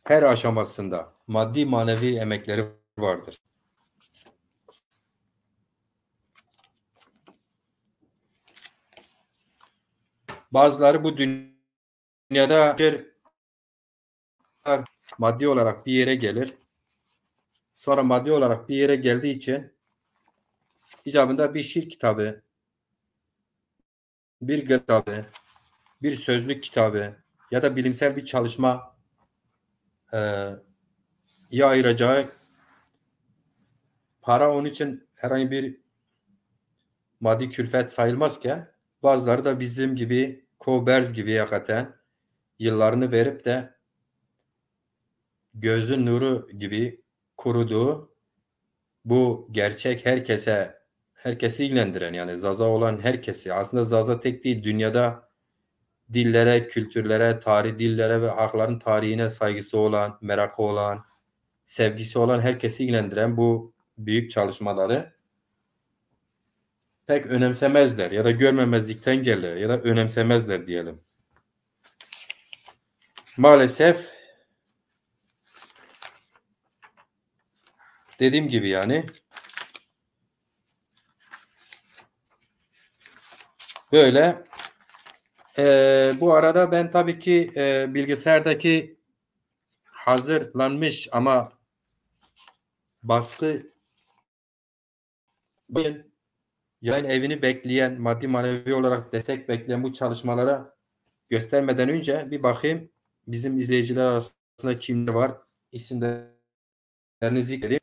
her aşamasında maddi manevi emekleri vardır. Bazıları bu dünyada bir maddi olarak bir yere gelir. Sonra maddi olarak bir yere geldiği için icabında bir şiir kitabı, bir gır kitabı, bir sözlük kitabı ya da bilimsel bir çalışma, e, ya ayıracağı para onun için herhangi bir maddi külfet sayılmazken bazıları da bizim gibi, Köberz gibi hakikaten yıllarını verip de gözü nuru gibi kuruduğu bu gerçek herkese, herkesi ilgilendiren, yani Zaza olan herkesi, aslında Zaza tek değil, dünyada dillere, kültürlere, tarih, dillere ve halkların tarihine saygısı olan, merakı olan, sevgisi olan herkesi ilgilendiren bu büyük çalışmaları pek önemsemezler ya da görmemezlikten gelir ya da önemsemezler diyelim. Maalesef dediğim gibi yani böyle. Ee, bu arada ben tabii ki, e, bilgisayardaki hazırlanmış ama baskı yayın evini bekleyen, maddi manevi olarak destek bekleyen bu çalışmalara göstermeden önce bir bakayım bizim izleyiciler arasında kimler var. İsimlerini zikredeyim.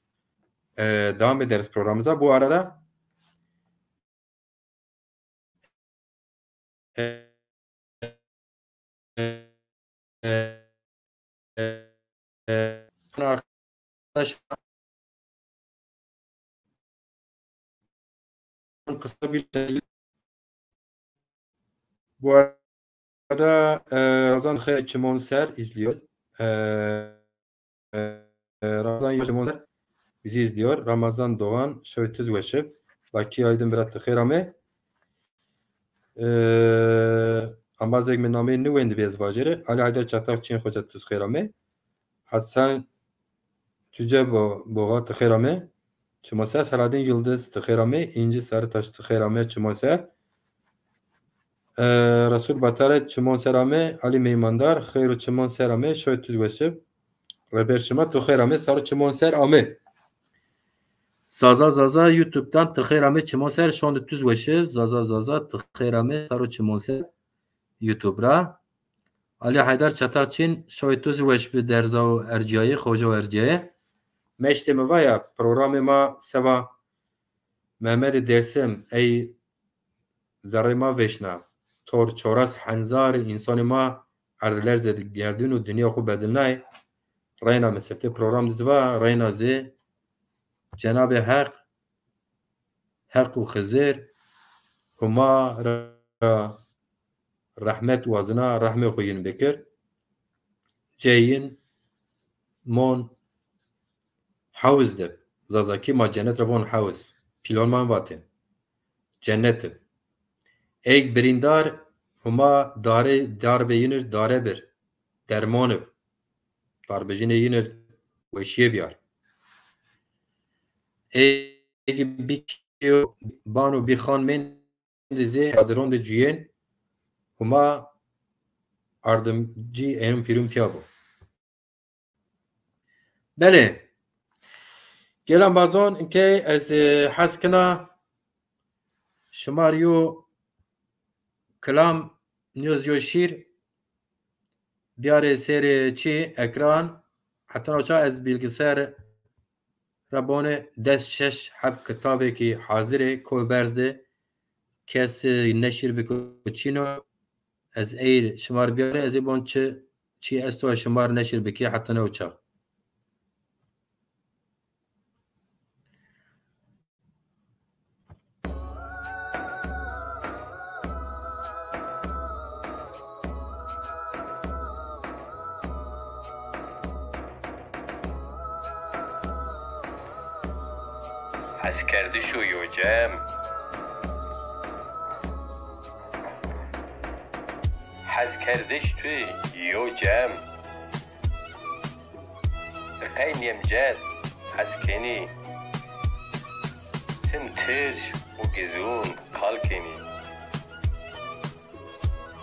Ee, devam ederiz programımıza. Bu arada e, e, e, e, arkadaş kısa bir şey. Bu arada, e, Ramazan Xeyr Çimon Ser izliyor. E, e, Ramazan Çimon Ser bizi izliyor. Ramazan Doğan, şewê tu zî weş ib. Baki Aydın Bira, tu xêr amê. E, ambazek mi nameyê nêwendibî ez vajêrî. Ali Haydar Çatak Çin, xoca tu zî xêr amê. Hasan Tüce Bo-, Boğa, tu xêr amê. Çimo Ser, Selahaddin Yıldız, tu xêr amê. İnci Sarıtaş, tu xêr amê, Çimo Ser. E, Resul Batare, Çimon Ser amê. Ali Meymandar, xeyr û Çimon Ser amê. Şewê tu zî weş ib. Reber şima, tu xêr amê, sar û Çimon Ser amê. Zaza Zaza YouTube'dan, tu xêr amê, Çimon Ser, şonde tu zî weş ib. Zaza Zaza, tu xêr amê, sar û Çimon Ser YouTube ra. Ali Haydar Çatak Çin, şewê tu zî weş bi, derza û erciyayê, xoca û erciyayê. Meştê mi vaya, programê ma seba Mehmedê Dêrsim ey zerrê ma vêşna. Tor çoras henzar însanê ma erdlerzê de gerdîn û dinya xwu bedilnay. Reyna mi siftê program de zî va, reyna zî Cenabê Heq, Heq û Xizir Huma ra rehmet wazina, rehmê xwu yin bikir. Cê yin mon hewiz de. Zazakî ma cenet ra von hewiz. Pîlon ma vatên. Cenet ib. Ey birîndar Huma darê, darbê yin ir dare bir. Dermon ib. Darbijinê yin ir weşîye biyar. Ey bî kîyo, bano bî xan mendî zî, çadiron de cuyên, Huma ardimcî êyon pîrun pîya bo. Belê. Gel embazon, inkey ez, e, hes kena şima rê yo kilam, nîyo zî yo şîr biyarê sêrê çi ekran. Heta no ça ez bilgisayar ra bonê des şeş heb kitabêkî hazir ê, koy berz de, kes neşir biko çin o. Ez ey şima rê biyarê, ez ê bon çi, çi esto şima rê neşir bikî heta no ça. Heskerdiş û yo cem. Heskerdiş tu yo cem. Qey nêmcet hes kenî, tim tirş û gizûn qal kenî.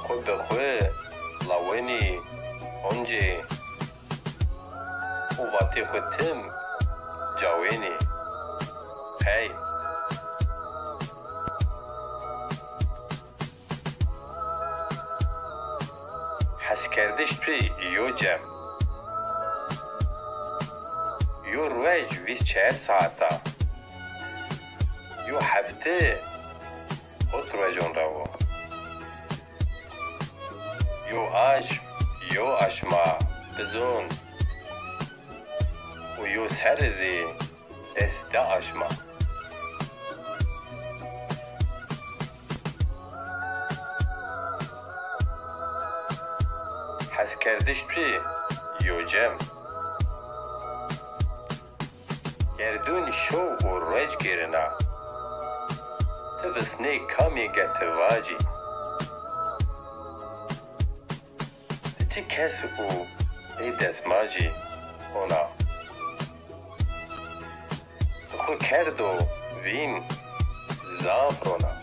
Xwu bi xwu lawenî oncê û vatê xwu tim cawenî. Qey. Heskerdiş tu yo cem. Yo ruej vîst çar saet a. Yo hefte hot ruejon ra wo. Yo aşm, yo aşma, bizon. Û yo serre zî des de aşma. Heskerdiş tu yo cem. Gerdûn şew û ruej gêrena. Ti visnê kamê ke ti vacî. Ti çi kes û ê desmajî hona. Xwu kerdo vîn zaf rona.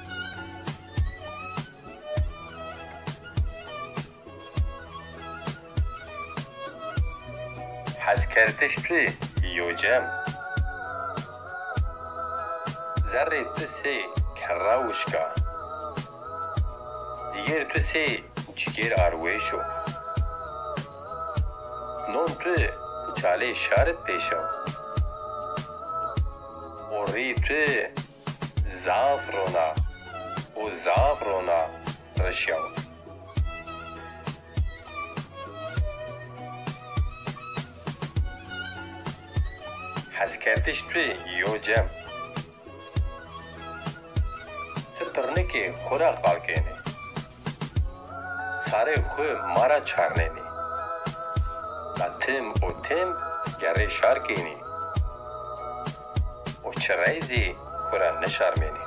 Heskerdiş tu yo cem. Zerrê tu sey kerra wişka. Cigêr tu sey cigêr arwêş o. Non tu çalê şarit pêşa. Û rî tu zaf rona û zaf rona rişyaw. Heskerdiş tu yo cem. Pirnikê xo ra qal kenê. Sarê xo ma ra çarnenê. La tim û tim gerrê şar kenê. Û çirey zî xo ra nişarmenê.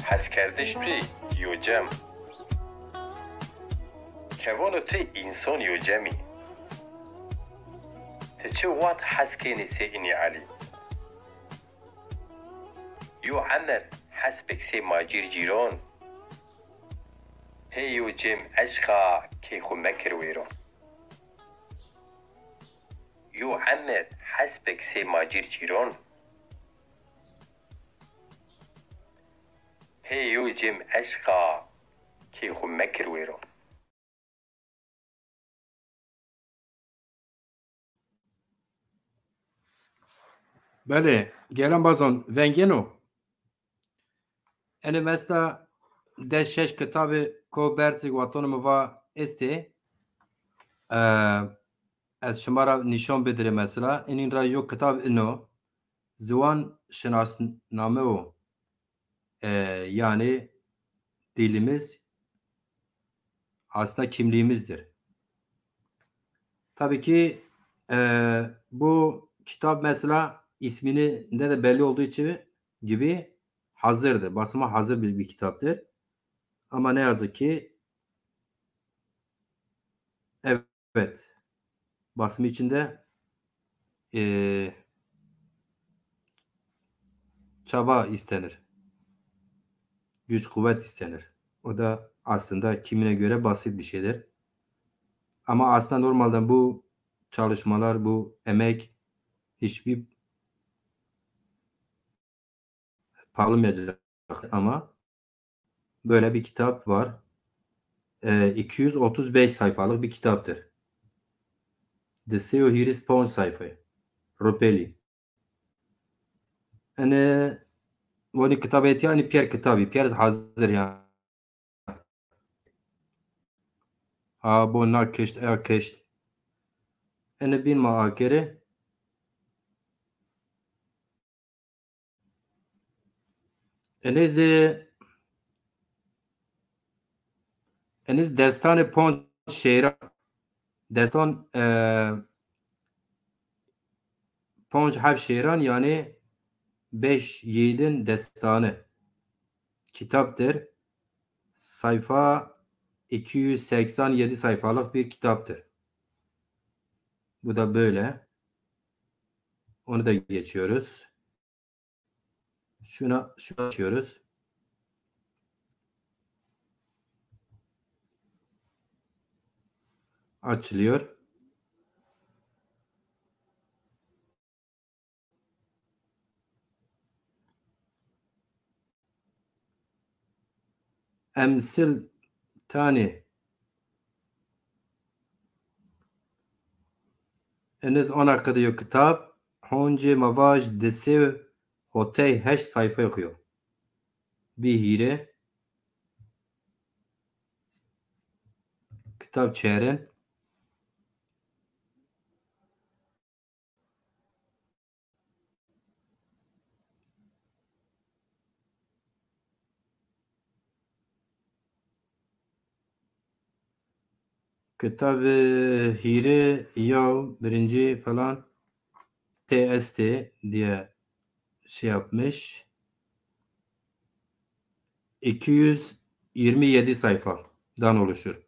Heskerdiş pê yo cem. Kevono ti însan yo cem î. Ti çi wext hes kenî sey Înî Elî? Yo emir hesbek sey macîr cîron. Pê yo cem eşqa key xwu mekir wêron. Yo emir hesbek sey macîr cîron. Pê yo cem eşqa key xwu mekir wêron. Belê, gelen bazon vengeno. Ene mesela des şeş kitabê ko berzî watonê mi va estê. Ee, ez şima ra nîşan bidirê mesela. Enîn ra yo kitab ino. Ziwan şinasname o. E, yani dilimiz aslında kimliğimizdir. Tabii ki, e, bu kitap mesela isminde de belli olduğu için gibi hazırdır. Basıma hazır bir, bir kitaptır. Ama ne yazık ki, evet, Evet. Basımı için de, e, çaba istenir. Güç, kuvvet istenir. O da aslında kimine göre basit bir şeydir. Ama aslında normalde bu çalışmalar, bu emek hiçbir pahalımayacak ama böyle bir kitap var. E, iki yüz otuz beş sayfalık bir kitaptır. Di sey û hîris ponc sayfa. Rupelî. Ene wani kitabê etîya, ene piyer kitabî, piyer hazır ya. Ha, bo na kişt, eya kişt. Ene bîn ma akerê. Ene zî, ene zî destanê ponc şêran, destan, e, ponc heb şêran, yani beş yiğidin destanı kitaptır. Sayfa iki yüz seksen yedi sayfalık bir kitaptır. Bu da böyle. Onu da geçiyoruz. Şuna, şunu açıyoruz. Açılıyor. Emsil tanî. Eniz ana qede yo kitab, honcê ma vaj di sey hotey heşt sayfayê xo yo. Bî hîrê. Kitab çerin. Kitabê hîrê, yaw, birincî falan T S T diye şey yapmış. iki yüz yirmi yedi sayfadan oluşur.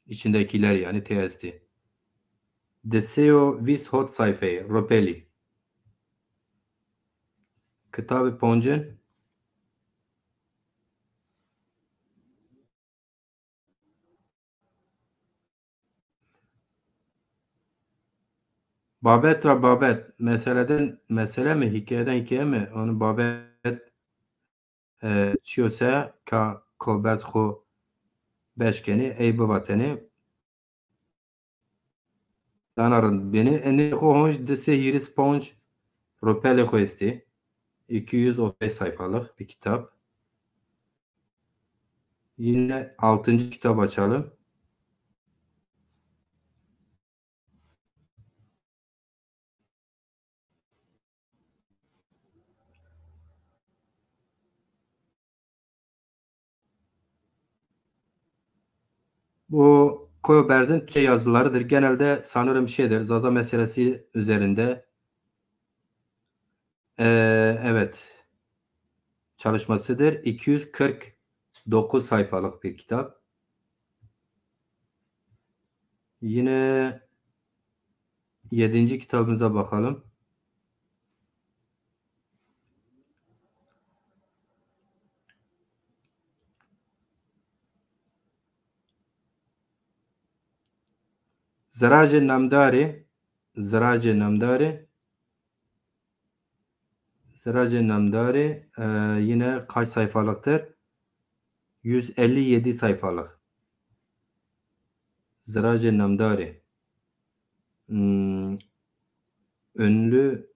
İçindekiler yani T S T. Di sey û vîst hot sayfayê, Ropelî. Kitabê poncin. Babet ra babet, meseleden mesele mi, hikayeden hikaye mi? Onu babet, e, çiyo se ka kolberz xo beşkenê, ey bivatenê. Dana rind bênê. Enê xo honc di sey hîris ponc ropelê xo estê. İki yüz otuz beş sayfalık bir kitap. Yine altıncı kitap açalım. Bu Koyo Berz'in Türkçe yazılarıdır. Genelde sanırım şeydir, Zaza meselesi üzerinde. Ee, evet. Çalışmasıdır. İki yüz kırk dokuz sayfalık bir kitap. Yine yedinci kitabımıza bakalım. Ziracê Namdarî, Ziracê Namdarî, Ziracê Namdarî, e, yine kaç sayfalıktır? Yüz elli yedi sayfalık. Ziracê Namdarî. Hmm, ünlü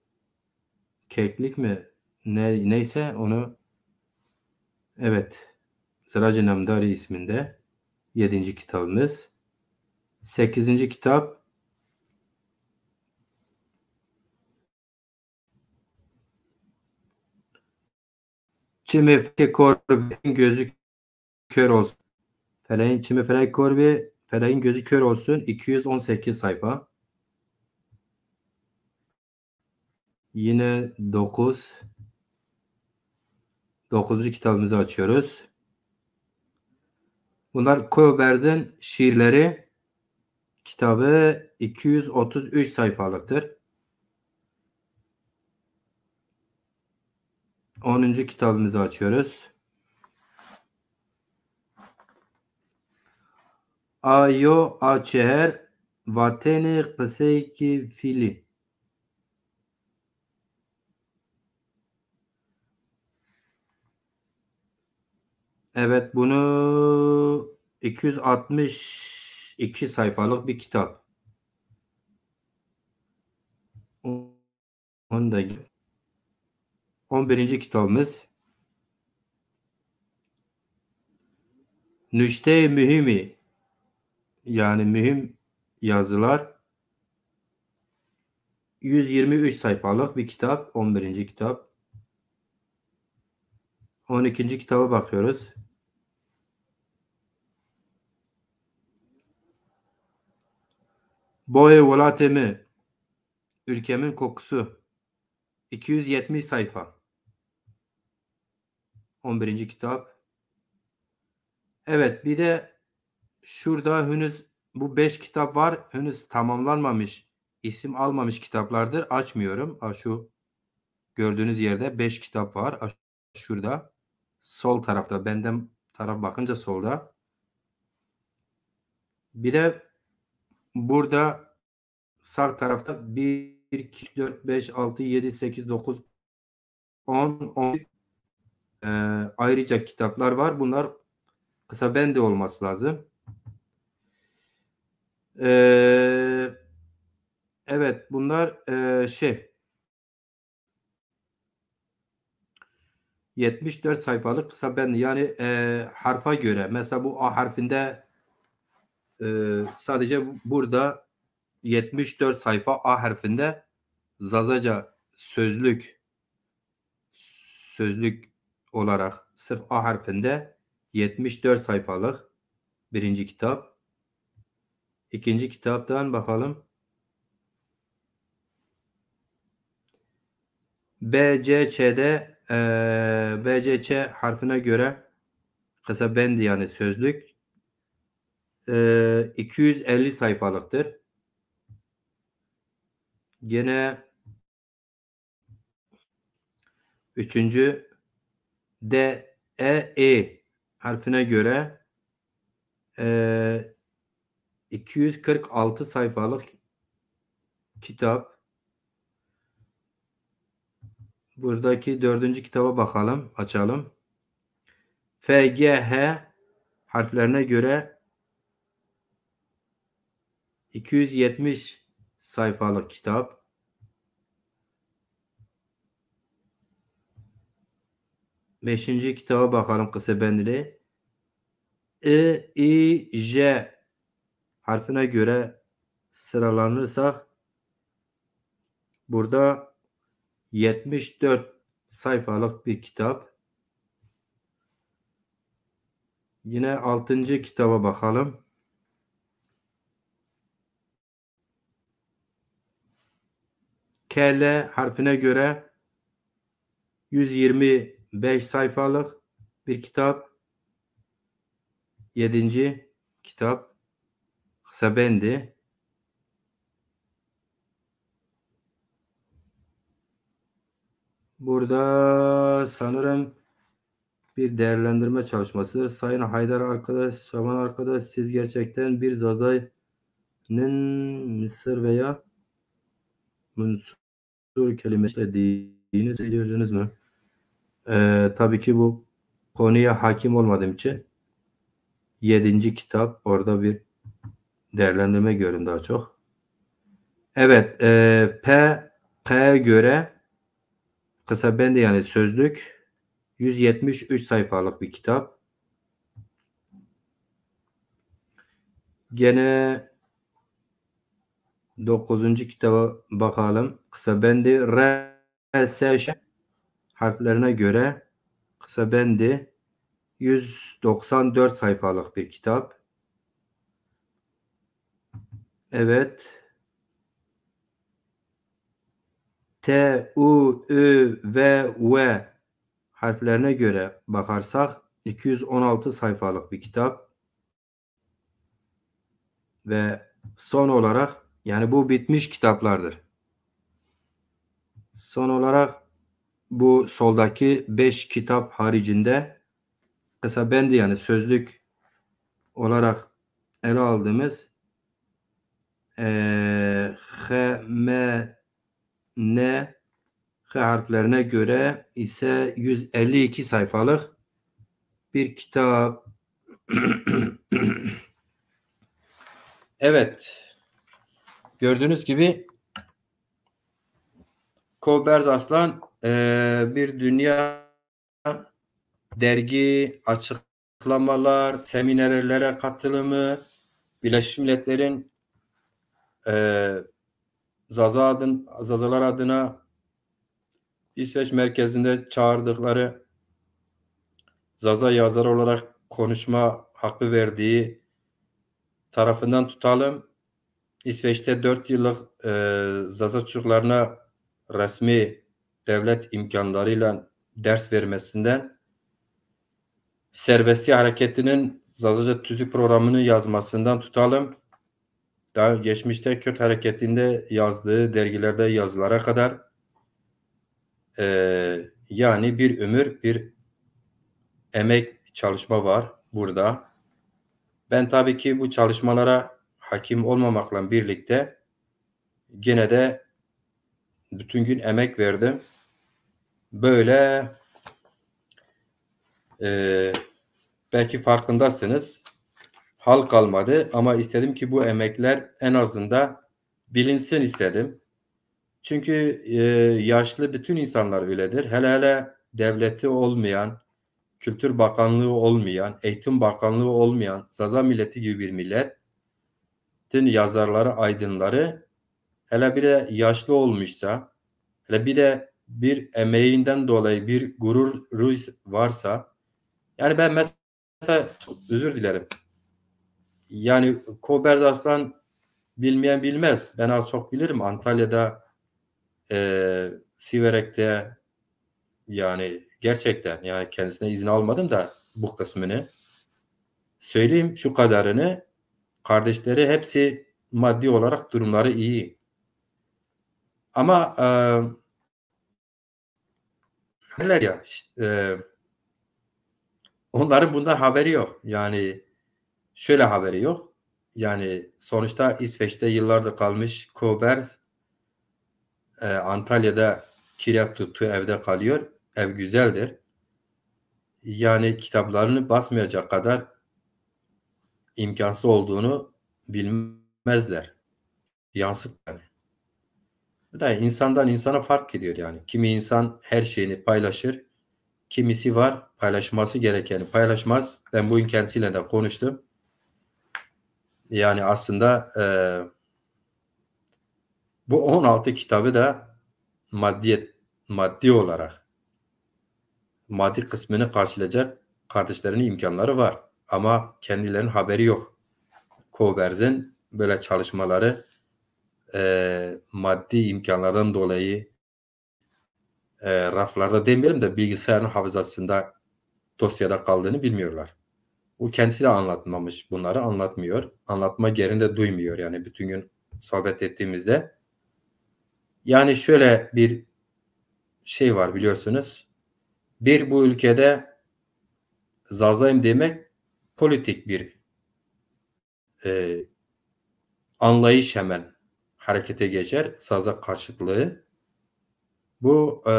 keklik mi? Ne, neyse onu, evet. Ziracê Namdarî isminde yedinci kitabımız. Sekizinci kitap Çimê Felekê Korbî, gözü kör olsun. Feleğin, Çimê Felekê Korbî, feleğin gözü kör olsun. İki yüz on sekiz sayfa. Yine dokuz. Dokuzuncu kitabımızı açıyoruz. Bunlar Koyo Berz'in şiirleri kitabı, iki yüz otuz üç sayfalıktır. Onuncu kitabımızı açıyoruz. A yo, a çeher, vatene qiseyki fili. Evet, bunu iki yüz altmış iki sayfalık bir kitap. Onu da on birinci kitabımız Nuşteyê Mühimi, yani mühim yazılar. Yüz yirmi üç sayfalık bir kitap, on birinci kitap. On ikinci kitaba bakıyoruz. Boyê Welatê Mi, Ülkemin Kokusu, iki yüz yetmiş sayfa. On birinci kitap. Evet, bir de şurada henüz bu beş kitap var. Henüz tamamlanmamış, isim almamış kitaplardır. Açmıyorum. Ha, şu gördüğünüz yerde beş kitap var. Ha, şurada. Sol tarafta, benden taraf bakınca solda. Bir de burada sağ tarafta bir, iki, üç, dört, beş, altı, yedi, sekiz, dokuz, on, on, e, ayrıca kitaplar var. Bunlar kısa bende olması lazım. E, evet, bunlar, e, şey, yetmiş dört sayfalık kısa ben, yani, e, harfa göre, mesela bu A harfinde, e, sadece bu-, burada yetmiş dört sayfa A harfinde Zazaca sözlük, sözlük olarak sırf A harfinde yetmiş dört sayfalık birinci kitap. İkinci kitaptan bakalım. B C Ç'de, e, B C Ç harfine göre kısa bendi, yani sözlük, e, iki yüz elli sayfalıktır. Gene üçüncü D E E harfine göre, e, iki yüz kırk altı sayfalık kitap. Buradaki dördüncü kitaba bakalım, açalım. F G H harflerine göre iki yüz yetmiş sayfalık kitap. Beşinci kitaba bakalım kısa bendili. I, İ, J harfine göre sıralanırsak burada yetmiş dört sayfalık bir kitap. Yine altıncı kitaba bakalım. L harfine göre yüz yirmi beş sayfalık bir kitap. Yedinci kitap. Kısa bendi. Burada sanırım bir değerlendirme çalışmasıdır. Sayın Haydar arkadaş, Şaban arkadaş, siz gerçekten bir Zaza'nın Mısır veya Münsur kelimesi dediğini gördünüz mü? Ee, tabii ki bu konuya hakim olmadığım için yedinci kitap, orada bir değerlendirme görün daha çok. Evet, e, P K'ya göre kısa bendi, yani sözlük, yüz yetmiş üç sayfalık bir kitap. Gene dokuzuncu kitaba bakalım. Kısa bendi R S Ş harflerine göre kısa bendi yüz doksan dört sayfalık bir kitap. Evet. T, U, Ü, V, W harflerine göre bakarsak iki yüz on altı sayfalık bir kitap. Ve son olarak, yani bu bitmiş kitaplardır. Son olarak bu soldaki beş kitap haricinde kısa bendi, yani sözlük olarak ele aldığımız, eee, H M N H harflerine göre ise yüz elli iki sayfalık bir kitap. Evet. Gördüğünüz gibi Koberz Aslan, e, bir dünya dergi, açıklamalar, seminerlere katılımı, Birleşmiş Milletler'in, e, Zaza adın, Zazalar adına İsveç merkezinde çağırdıkları Zaza yazarı olarak konuşma hakkı verdiği tarafından tutalım. İsveç'te dört yıllık, e, Zaza çocuklarına resmi devlet imkanlarıyla ders vermesinden, Serbestçi Hareketi'nin Zazaca Tüzük programını yazmasından tutalım, daha geçmişte Kürt hareketinde yazdığı dergilerde yazılara kadar, e, yani bir ömür, bir emek, çalışma var burada. Ben tabii ki bu çalışmalara hakim olmamakla birlikte gene de bütün gün emek verdim. Böyle, e, belki farkındasınız, hal kalmadı ama istedim ki bu emekler en azından bilinsin istedim. Çünkü, e, yaşlı bütün insanlar öyledir. Hele hele devleti olmayan, Kültür Bakanlığı olmayan, Eğitim Bakanlığı olmayan, Zaza milleti gibi bir milletin yazarları, aydınları, hele bir de yaşlı olmuşsa, hele bir de bir emeğinden dolayı bir gururu varsa, yani ben mesela, çok özür dilerim. Yani Koberz Aslan bilmeyen bilmez. Ben az çok bilirim. Antalya'da, e, Siverek'te, yani gerçekten, yani kendisine izin almadım da bu kısmını söyleyeyim, şu kadarını. Kardeşleri hepsi maddi olarak durumları iyi. Ama, e, derler ya, ş-, e, onların bundan haberi yok. Yani şöyle haberi yok. Yani sonuçta İsveç'te yıllardır kalmış Koberz, e, Antalya'da kira tuttu, evde kalıyor. Ev güzeldir. Yani kitaplarını basmayacak kadar imkansız olduğunu bilmezler. Yansıt yani. Bu da insandan insana fark ediyor yani. Kimi insan her şeyini paylaşır, kimisi var paylaşması gerekeni paylaşmaz. Ben bugün kendisiyle de konuştum. Yani aslında, e, bu on altı kitabı da maddiyet, maddi olarak maddi kısmını karşılayacak kardeşlerinin imkanları var. Ama kendilerinin haberi yok. Koberz'in böyle çalışmaları e, maddi imkanlardan dolayı e, raflarda demeyelim de bilgisayarın hafızasında, dosyada kaldığını bilmiyorlar. O kendisi de anlatmamış, bunları anlatmıyor. Anlatma gereğini de duymuyor yani bütün gün sohbet ettiğimizde. Yani şöyle bir şey var biliyorsunuz. Bir, bu ülkede Zazayım demek politik bir e, anlayış hemen harekete geçer. Zaza karşıtlığı. Bu e,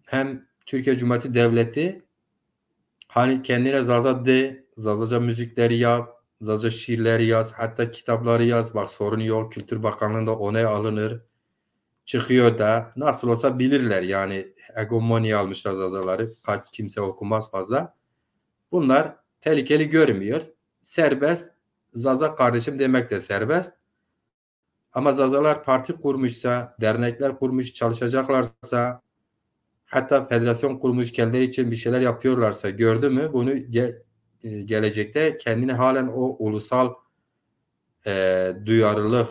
hem Türkiye Cumhuriyeti Devleti hani kendine Zaza de, Zazaca müzikleri yap, Zazaca şiirleri yaz, hatta kitapları yaz. Bak, sorun yok. Kültür Bakanlığı'nda onay alınır. Çıkıyor da, nasıl olsa bilirler yani, hegemonya almışlar Zazaları. Kaç kimse okumaz fazla. Bunlar tehlikeli görmüyor. Serbest. Zaza kardeşim demek de serbest. Ama Zazalar parti kurmuşsa, dernekler kurmuş çalışacaklarsa, hatta federasyon kurmuş kendileri için bir şeyler yapıyorlarsa, gördü mü bunu ge- e, gelecekte kendini halen o ulusal e, duyarlılık,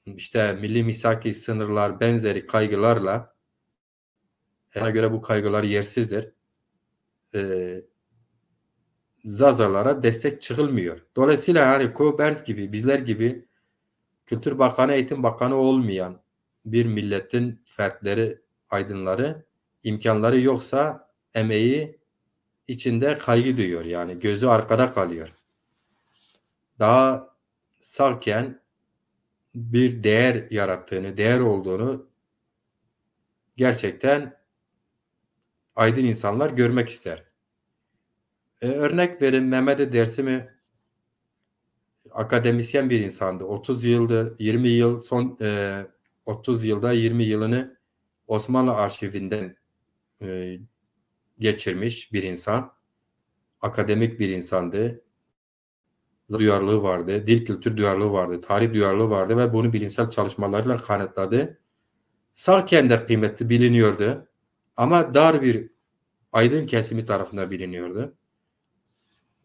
işte milli misaki sınırlar benzeri kaygılarla, bana göre bu kaygılar yersizdir. E, Zazalara destek çıkılmıyor. Dolayısıyla yani Koberz gibi, bizler gibi Kültür Bakanı, Eğitim Bakanı olmayan bir milletin fertleri, aydınları, imkanları yoksa emeği içinde kaygı duyuyor. Yani gözü arkada kalıyor. Daha sağken bir değer yarattığını, değer olduğunu gerçekten aydın insanlar görmek ister. E, örnek verin, Mehmet Dersimi akademisyen bir insandı. Otuz yıldır, yirmi yıl, son e, otuz yılda yirmi yılını Osmanlı arşivinden e, geçirmiş bir insan. Akademik bir insandı. Duyarlılığı vardı, dil kültür duyarlılığı vardı, tarih duyarlılığı vardı ve bunu bilimsel çalışmalarıyla kanıtladı. Sağken de kıymeti biliniyordu ama dar bir aydın kesimi tarafından biliniyordu.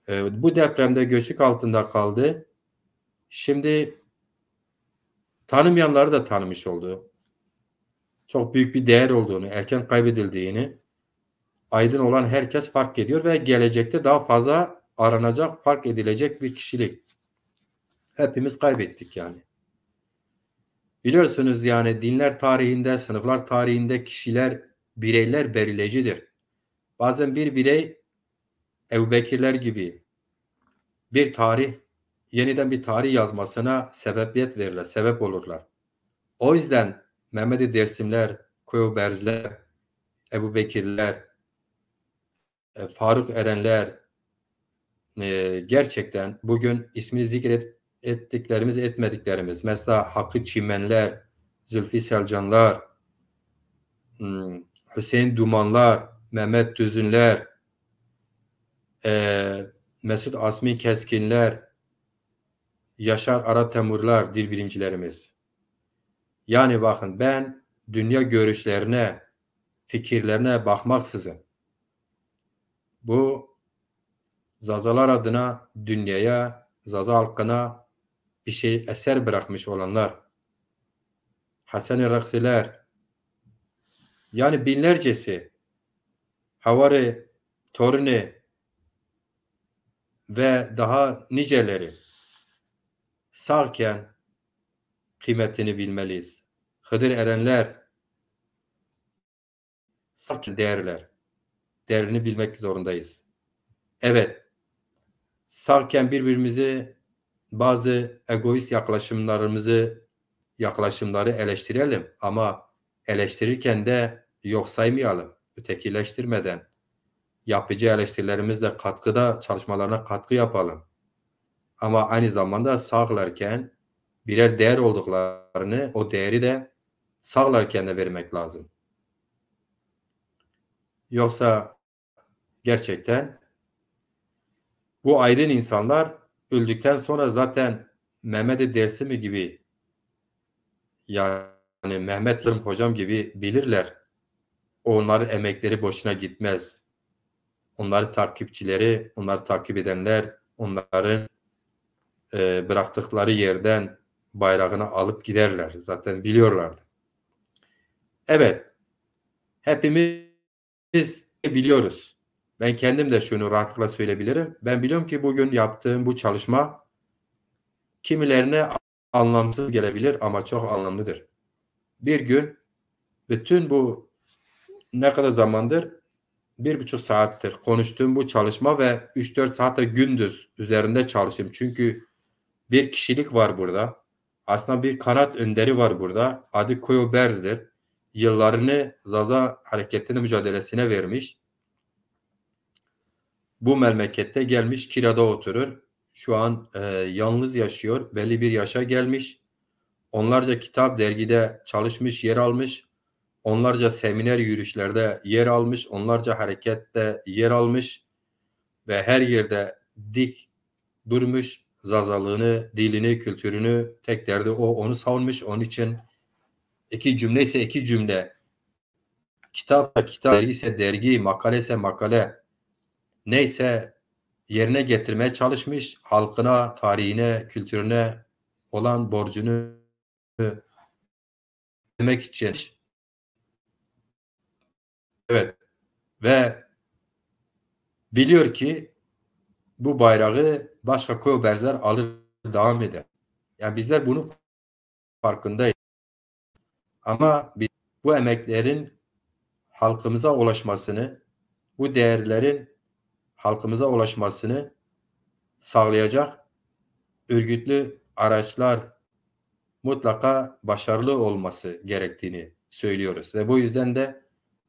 E, bu depremde göçük altında kaldı. Şimdi tanımayanları da tanımış oldu. Çok büyük bir değer olduğunu, erken kaybedildiğini aydın olan herkes fark ediyor ve gelecekte daha fazla aranacak, fark edilecek bir kişilik. Hepimiz kaybettik yani. Biliyorsunuz yani dinler tarihinde, sınıflar tarihinde kişiler, bireyler belirleyicidir. Bazen bir birey Ebu Bekirler gibi bir tarih, yeniden bir tarih yazmasına sebebiyet verirler, sebep olurlar. O yüzden Mehmet Dersimler, Koyo Berzler, Ebu Bekirler, e, Faruk Erenler, e, gerçekten bugün ismini zikret ettiklerimiz, etmediklerimiz, mesela Hakkı Çimenler, Zülfü Selcanlar, hmm, Hüseyin Dumanlar, Mehmet Düzünler, e, Mesut Asmi Keskinler, Yaşar Aratemurlar, dil bilimcilerimiz. Yani bakın, ben dünya görüşlerine, fikirlerine bakmaksızın bu Zazalar adına dünyaya, Zaza halkına bir şey, eser bırakmış olanlar, Hasan-ı Raksiler, yani binlercesi, Havarı Torun'u ve daha niceleri sağken kıymetini bilmeliyiz. Hıdır Erenler sağken değerler. Değerini bilmek zorundayız. Evet, sağken birbirimizi, bazı egoist yaklaşımlarımızı, yaklaşımları eleştirelim ama eleştirirken de yok saymayalım, ötekileştirmeden yapıcı eleştirilerimizle katkıda, çalışmalarına katkı yapalım. Ama aynı zamanda sağlarken birer değer olduklarını, o değeri de sağlarken de vermek lazım. Yoksa gerçekten bu aydın insanlar öldükten sonra zaten Mehmet Dersimi gibi, yani Mehmet Yıldırım hocam gibi bilirler. Onların emekleri boşuna gitmez. Onları takipçileri, onları takip edenler, onların e, bıraktıkları yerden bayrağını alıp giderler. Zaten biliyorlardı. Evet, hepimiz biliyoruz. Ben kendim de şunu rahatlıkla söyleyebilirim. Ben biliyorum ki bugün yaptığım bu çalışma kimilerine anlamsız gelebilir ama çok anlamlıdır. Bir gün bütün bu ne kadar zamandır, bir buçuk saattir konuştuğum bu çalışma ve üç dört saat de gündüz üzerinde çalıştım. Çünkü bir kişilik var burada. Aslında bir kanat önderi var burada. Adı Koyo Berz'dir. Yıllarını Zaza hareketinin mücadelesine vermiş. Bu memlekette gelmiş, kirada oturur. Şu an, e, yalnız yaşıyor. Belli bir yaşa gelmiş. Onlarca kitap, dergide çalışmış, yer almış. Onlarca seminer, yürüyüşlerde yer almış. Onlarca harekette yer almış. Ve her yerde dik durmuş, Zazalığını, dilini, kültürünü, tek derdi o, onu savunmuş. Onun için iki cümle ise iki cümle, kitapsa kitap, dergi ise dergi, makale ise makale, neyse yerine getirmeye çalışmış, halkına, tarihine, kültürüne olan borcunu ödemek için. Evet. Ve biliyor ki bu bayrağı başka Koyo Berzler alır, devam eder. Yani bizler bunun farkındayız. Ama biz bu emeklerin halkımıza ulaşmasını, bu değerlerin halkımıza ulaşmasını sağlayacak örgütlü araçlar mutlaka başarılı olması gerektiğini söylüyoruz. Ve bu yüzden de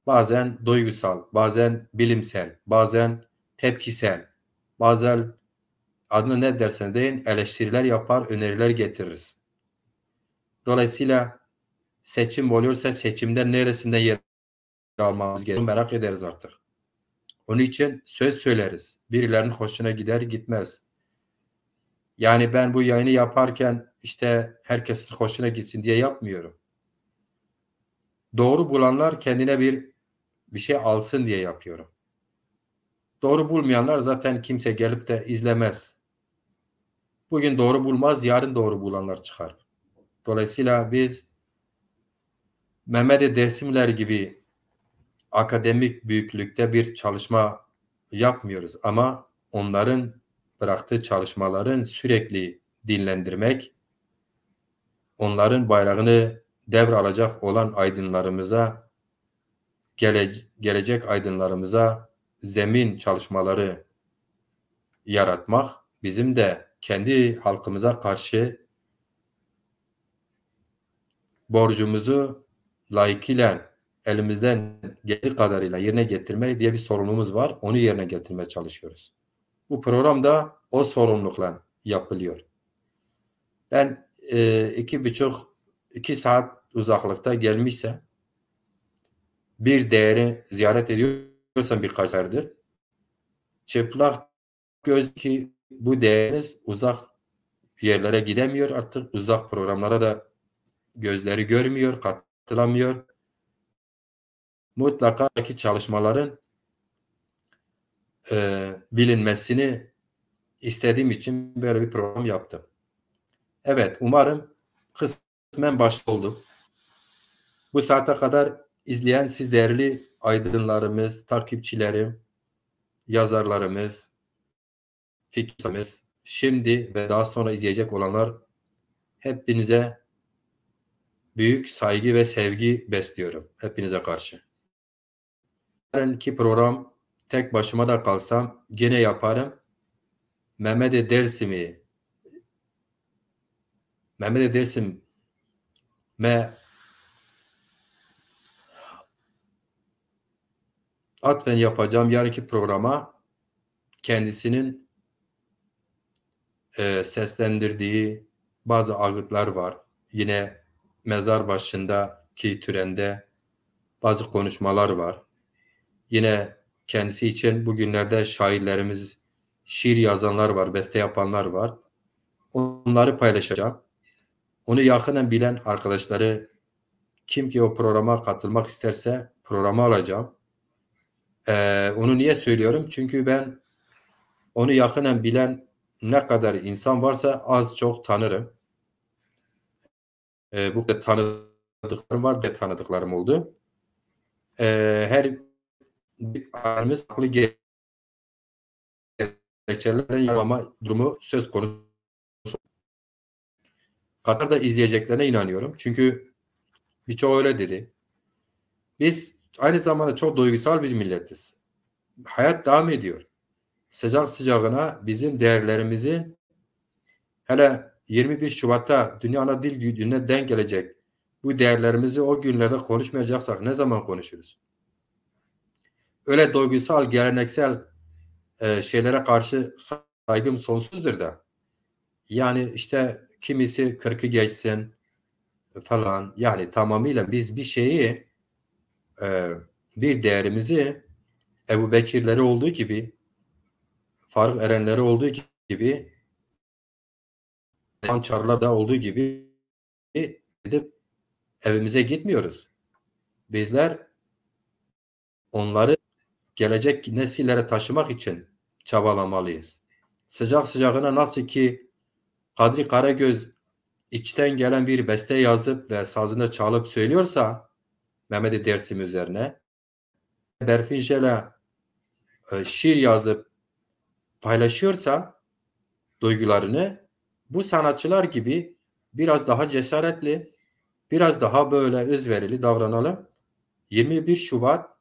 bazen duygusal, bazen bilimsel, bazen tepkisel, bazen adına ne dersen deyin eleştiriler yapar, öneriler getiririz. Dolayısıyla seçim oluyorsa seçimde neresinden yer almamız gerektiğini merak ederiz artık. Onun için söz söyleriz. Birilerinin hoşuna gider gitmez. Yani ben bu yayını yaparken işte herkesin hoşuna gitsin diye yapmıyorum. Doğru bulanlar kendine bir bir şey alsın diye yapıyorum. Doğru bulmayanlar zaten kimse gelip de izlemez. Bugün doğru bulmaz, yarın doğru bulanlar çıkar. Dolayısıyla biz Mehmet Dersimler gibi akademik büyüklükte bir çalışma yapmıyoruz ama onların bıraktığı çalışmaların sürekli dinlendirmek, onların bayrağını devralacak olan aydınlarımıza, gele-, gelecek aydınlarımıza zemin çalışmaları yaratmak bizim de kendi halkımıza karşı borcumuzu layıkıyla elimizden geldiği kadarıyla yerine getirme diye bir sorumluluğumuz var. Onu yerine getirmeye çalışıyoruz. Bu program da o sorumlulukla yapılıyor. Ben, e, iki buçuk, iki saat uzaklıkta gelmişse bir değeri ziyaret ediyorsam birkaç seferdir çıplak göz ki bu değerimiz uzak yerlere gidemiyor artık. Uzak programlara da gözleri görmüyor, katılamıyor. Mutlaka ki çalışmaların, e, bilinmesini istediğim için böyle bir program yaptım. Evet, umarım kısmen başarılı oldu. Bu saate kadar izleyen siz değerli aydınlarımız, takipçilerim, yazarlarımız, fikirlerimiz, şimdi ve daha sonra izleyecek olanlar hepinize büyük saygı ve sevgi besliyorum. Hepinize karşı. Yarınki program tek başıma da kalsam gene yaparım. Mehmet Dersim'i, Mehmet Dersim me atfen yapacağım yarınki programa kendisinin, e, seslendirdiği bazı ağıtlar var. Yine mezar başındaki törende bazı konuşmalar var. Yine kendisi için bugünlerde şairlerimiz, şiir yazanlar var, beste yapanlar var. Onları paylaşacağım. Onu yakından bilen arkadaşları, kim ki o programa katılmak isterse programı alacağım. Ee, onu niye söylüyorum? Çünkü ben onu yakından bilen ne kadar insan varsa az çok tanırım. E, bu kadar tanıdıklarım var, de tanıdıklarım oldu. E, her bir ailemiz farklı gerekçelerle yapmama durumu söz konusu. Katar da izleyeceklerine inanıyorum. Çünkü birçoğu öyle dedi. Biz aynı zamanda çok duygusal bir milletiz. Hayat devam ediyor. Sıcak sıcağına bizim değerlerimizi, hele yirmi bir Şubat'ta Dünya Ana Dil Gü- Günü'ne denk gelecek bu değerlerimizi o günlerde konuşmayacaksak ne zaman konuşuruz? Öyle duygusal, geleneksel e, şeylere karşı saygım sonsuzdur da. Yani işte kimisi kırkı geçsin falan. Yani tamamıyla biz bir şeyi, e, bir değerimizi Ebu Bekirleri olduğu gibi, Faruk Erenleri olduğu gibi, Hançarlar da olduğu gibi gidip evimize gitmiyoruz. Bizler onları gelecek nesillere taşımak için çabalamalıyız. Sıcak sıcağına nasıl ki Kadri Karagöz içten gelen bir beste yazıp ve sazında çalıp söylüyorsa Mehmet Dersim üzerine, Berfin Jela e, şiir yazıp paylaşıyorsa duygularını, bu sanatçılar gibi biraz daha cesaretli, biraz daha böyle özverili davranalım. yirmi bir Şubat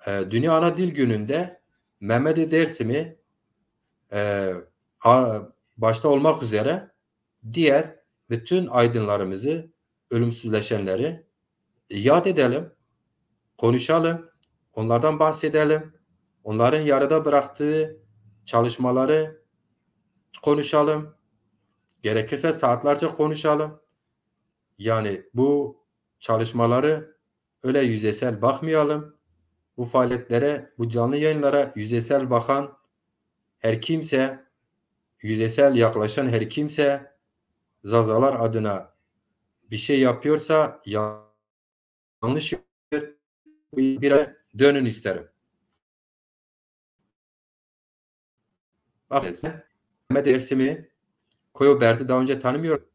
e, Dünya Ana Dil Günü'nde Mehmet Dersim'i e, a- başta olmak üzere diğer bütün aydınlarımızı, ölümsüzleşenleri yad edelim, konuşalım, onlardan bahsedelim, onların yarıda bıraktığı çalışmaları konuşalım, gerekirse saatlerce konuşalım. Yani bu çalışmaları öyle yüzeysel bakmayalım. Bu faaliyetlere, bu canlı yayınlara yüzeysel bakan her kimse, yüzeysel yaklaşan her kimse Zazalar adına bir şey yapıyorsa yanlış bir, bir dönün isterim. Bakın, Mehmet Ersim'i, Koyo Berz'i daha önce tanımıyorum.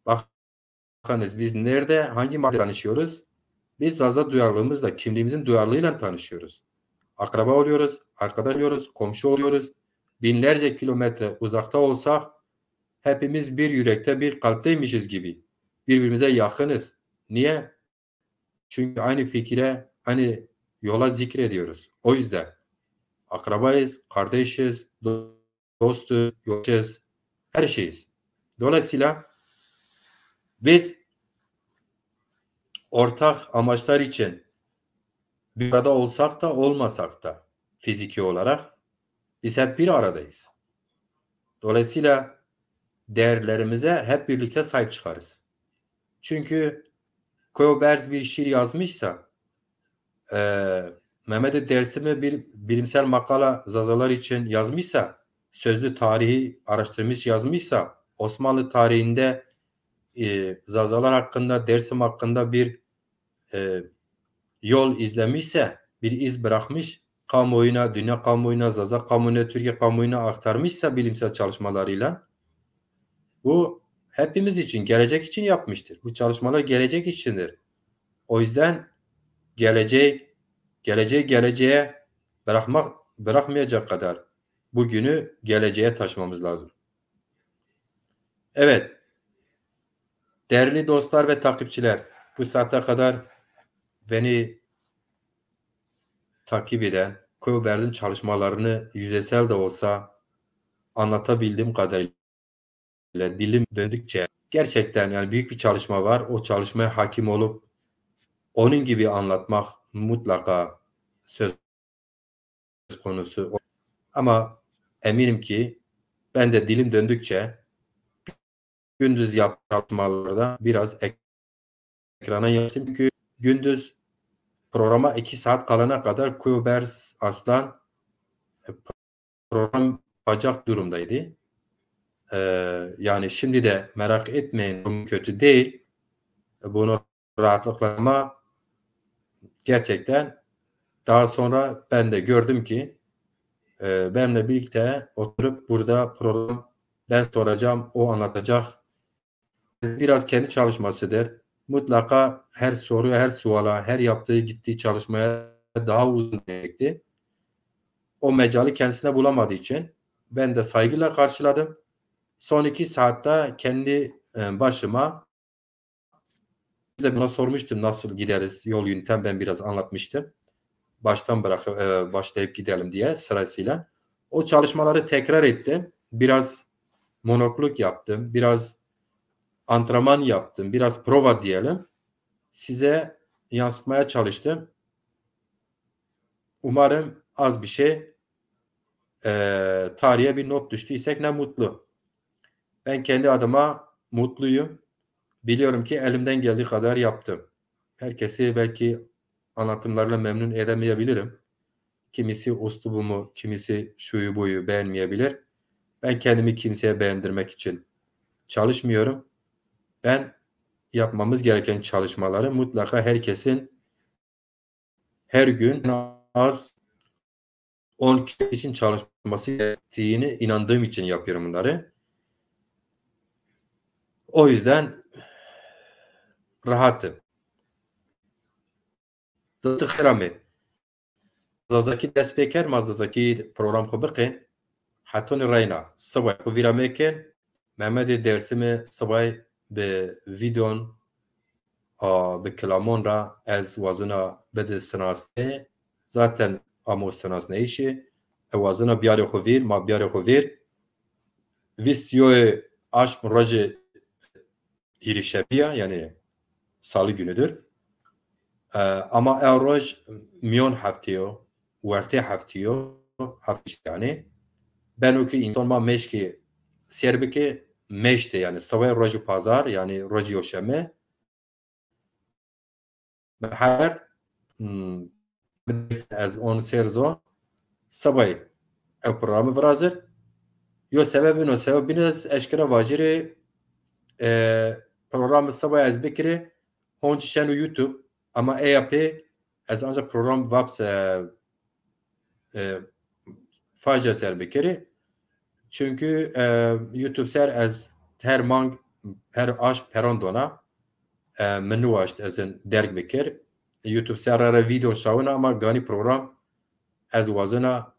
Bakınız, biz nerede, hangi mahallede tanışıyoruz? Biz Zaza duyarlılığımızla, kimliğimizin duyarlılığıyla tanışıyoruz. Akraba oluyoruz, arkadaş oluyoruz, komşu oluyoruz. Binlerce kilometre uzakta olsak hepimiz bir yürekte, bir kalpteymişiz gibi. Birbirimize yakınız. Niye? Çünkü aynı fikire, aynı yola zikrediyoruz. O yüzden akrabayız, kardeşiz, do- dostuz, yoldaşız, her şeyiz. Dolayısıyla biz ortak amaçlar için bir arada olsak da olmasak da fiziki olarak biz hep bir aradayız. Dolayısıyla değerlerimize hep birlikte sahip çıkarız. Çünkü Koyo Berz bir şiir yazmışsa, e, Mehmet Dersim'i bir bilimsel makala Zazalar için yazmışsa, sözlü tarihi araştırmış yazmışsa, Osmanlı tarihinde e, Zazalar hakkında, Dersim hakkında bir e, yol izlemişse, bir iz bırakmış, kamuoyuna, dünya kamuoyuna, Zaza kamuoyuna, Türkiye kamuoyuna aktarmışsa bilimsel çalışmalarıyla, bu hepimiz için, gelecek için yapmıştır. Bu çalışmalar gelecek içindir. O yüzden gelecek, geleceği geleceğe bırakmak, bırakmayacak kadar bugünü geleceğe taşımamız lazım. Evet, değerli dostlar ve takipçiler, bu saate kadar beni takip eden, Koyo Berz'in çalışmalarını yüzeysel de olsa anlatabildiğim kadarıyla dilim döndükçe gerçekten yani büyük bir çalışma var. O çalışmaya hakim olup onun gibi anlatmak mutlaka söz konusu. Ama eminim ki ben de dilim döndükçe gündüz yaptığım çalışmalardan biraz ek- ekrana yansıttım. Çünkü gündüz programa iki saat kalana kadar Kuyo Bers Aslan e, program yapacak durumdaydı. E, yani şimdi de merak etmeyin, durum kötü değil. E, bunu rahatlıkla ama gerçekten daha sonra ben de gördüm ki e, benimle birlikte oturup burada program ben soracağım, o anlatacak. biraz kendi çalışmasıdır. Mutlaka her soruya, her suala, her yaptığı, gittiği çalışmaya daha uzun demekti. O mecali kendisine bulamadığı için ben de saygıyla karşıladım. Son iki saatte kendi e, başıma, bir de buna sormuştum nasıl gideriz, yol yöntem ben biraz anlatmıştım. Baştan bırakıp e, başlayıp gidelim diye sırasıyla. O çalışmaları tekrar ettim. Biraz monolog yaptım, biraz antrenman yaptım, biraz prova diyelim. Size yansıtmaya çalıştım. Umarım az bir şey e, tarihe bir not düştüysek ne mutlu. Ben kendi adıma mutluyum. Biliyorum ki elimden geldiği kadar yaptım. Herkesi belki anlatımlarla memnun edemeyebilirim. Kimisi uslubumu, kimisi şuyu buyu beğenmeyebilir. Ben kendimi kimseye beğendirmek için çalışmıyorum. Ben yapmamız gereken çalışmaları mutlaka herkesin her gün en az on kişi için çalışması gerektiğini inandığım için yapıyorum bunları. O yüzden rahatım. Zati xêr amê. Zazakî dest pê kerd, ma Zazakî program xwu biqên. Hetonî reyna. Sibay xwu vîra mekên. Mehmedê Dêrsimî sibay bi vîdyon, a, bi kilamon ra ez wazena bide sinasnê. Zaten amo sinasneyîşî. E wazena biyarê xwu vîr, ma biyarê xwu vîr. Vîst yoyê aşm rojê hîrişemî ya, yanî salı günüdür. E, ama ew roj mîyon heftê yo, wertê heftê yo, heftê yanî. Beno ki însan ma meşkî sêr bike, meşte yanî, sibay rojî pazar, yanî rojî yoşeme. Her, hmm, ez on sêr zon, sibay ew programî virazir. Yo sebeb ino, sebeb bîne ez eşkera vajirê, e, programî sibay ez bikirî, honc şeno YouTube, ama eya pê ez ancak program vaps, e, e, facia ser bikirî. Çünkü, e, YouTube ser ez her mang, her aşm peran dona. E, mi niwaşt ez in derg bikir. YouTube ser ra ra vîdeo şawina ama ganî program ez wazena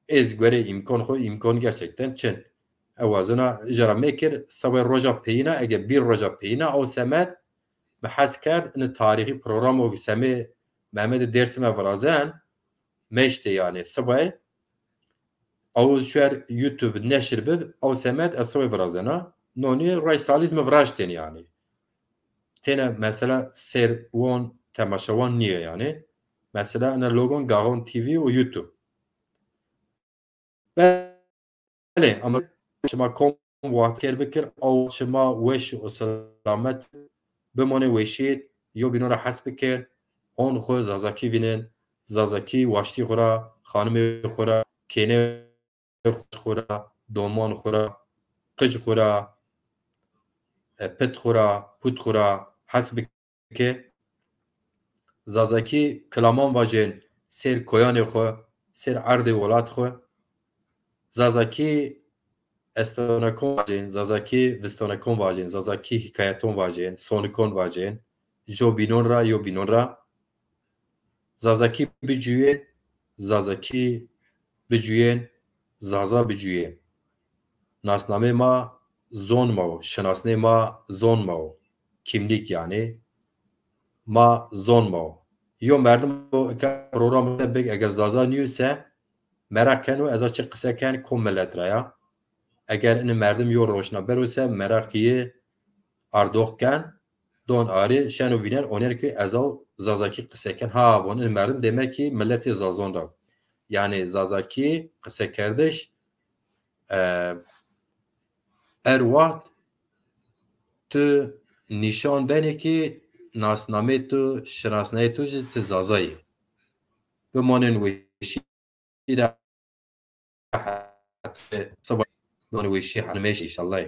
ez gorê îmkan xwu, îmkan gerçekten çin. Ez wazena jara mekir, sibay roja peyîna, ege bir roja peyîna, ew semed mi hes kerd, ini tarîxî programo ki semê Mehmedê Dêrsimî virazen, meşte yanî sibay. Ew şuer YouTube neşir bib, ew semed ez sibay virazena. Nonî roj salîz mi viraştên yanî. Têne mesela sêrwan, temaşewan nîye yanî. Mesela ene logon Gaxon T V û YouTube. Belê, ama şima kom waxt kêr bikir, ew şima weş û selamet bimonê, weşî yo bînon ra hes bikir, hon xwu Zazakî vînin, Zazakî waştî xwu ra, xanimê xwu ra, kênê xwu ra, doman xwu ra, qic xwu ra, e, pit xwu ra, put xwu ra hes bikir. Ke Zazakî kilaman vajên sêr koyanê xwu, sêr erdê welat xwu. Zazakî estonekon vajên, Zazakî vistonekon vajên, Zazakî hîkayeton vajên, sonikon vajên, jo bînon ra, yo bînon ra. Zazakî bicuyên, Zazakî bicuyên, Zaza bicuyên. Nasnamê ma zon ma o, şinasnê ma zon ma o. Kimlik yanî. Ma zon ma o. Yo merdim o, eke program bik, eger Zaza nîyo se, meraq keno, ez a çi qise ken, kom milet ra ya. Eger ini merdim yo roşna bero se, meraqî ardox ken, don arê, şeno vînen, oner ki ez aw Zazakî qise ken. Ha, von in merdim demek ki miletê Zazon ra. Yanî Zazakî qisekerdiş, e, er waxt tu nîşan benê ki nasnamê tu, şinasnayê tu jî ti Zaza yî. Bimonên weşî ra, sibay bimonê weşî, hanimêş înşallah.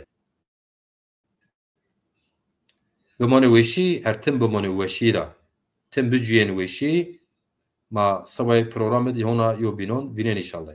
Bimonê weşî, her tim bimonê weşî ra. Tim bicuyên weşî, ma sibay programê di hona yo bînon vînên înşallah.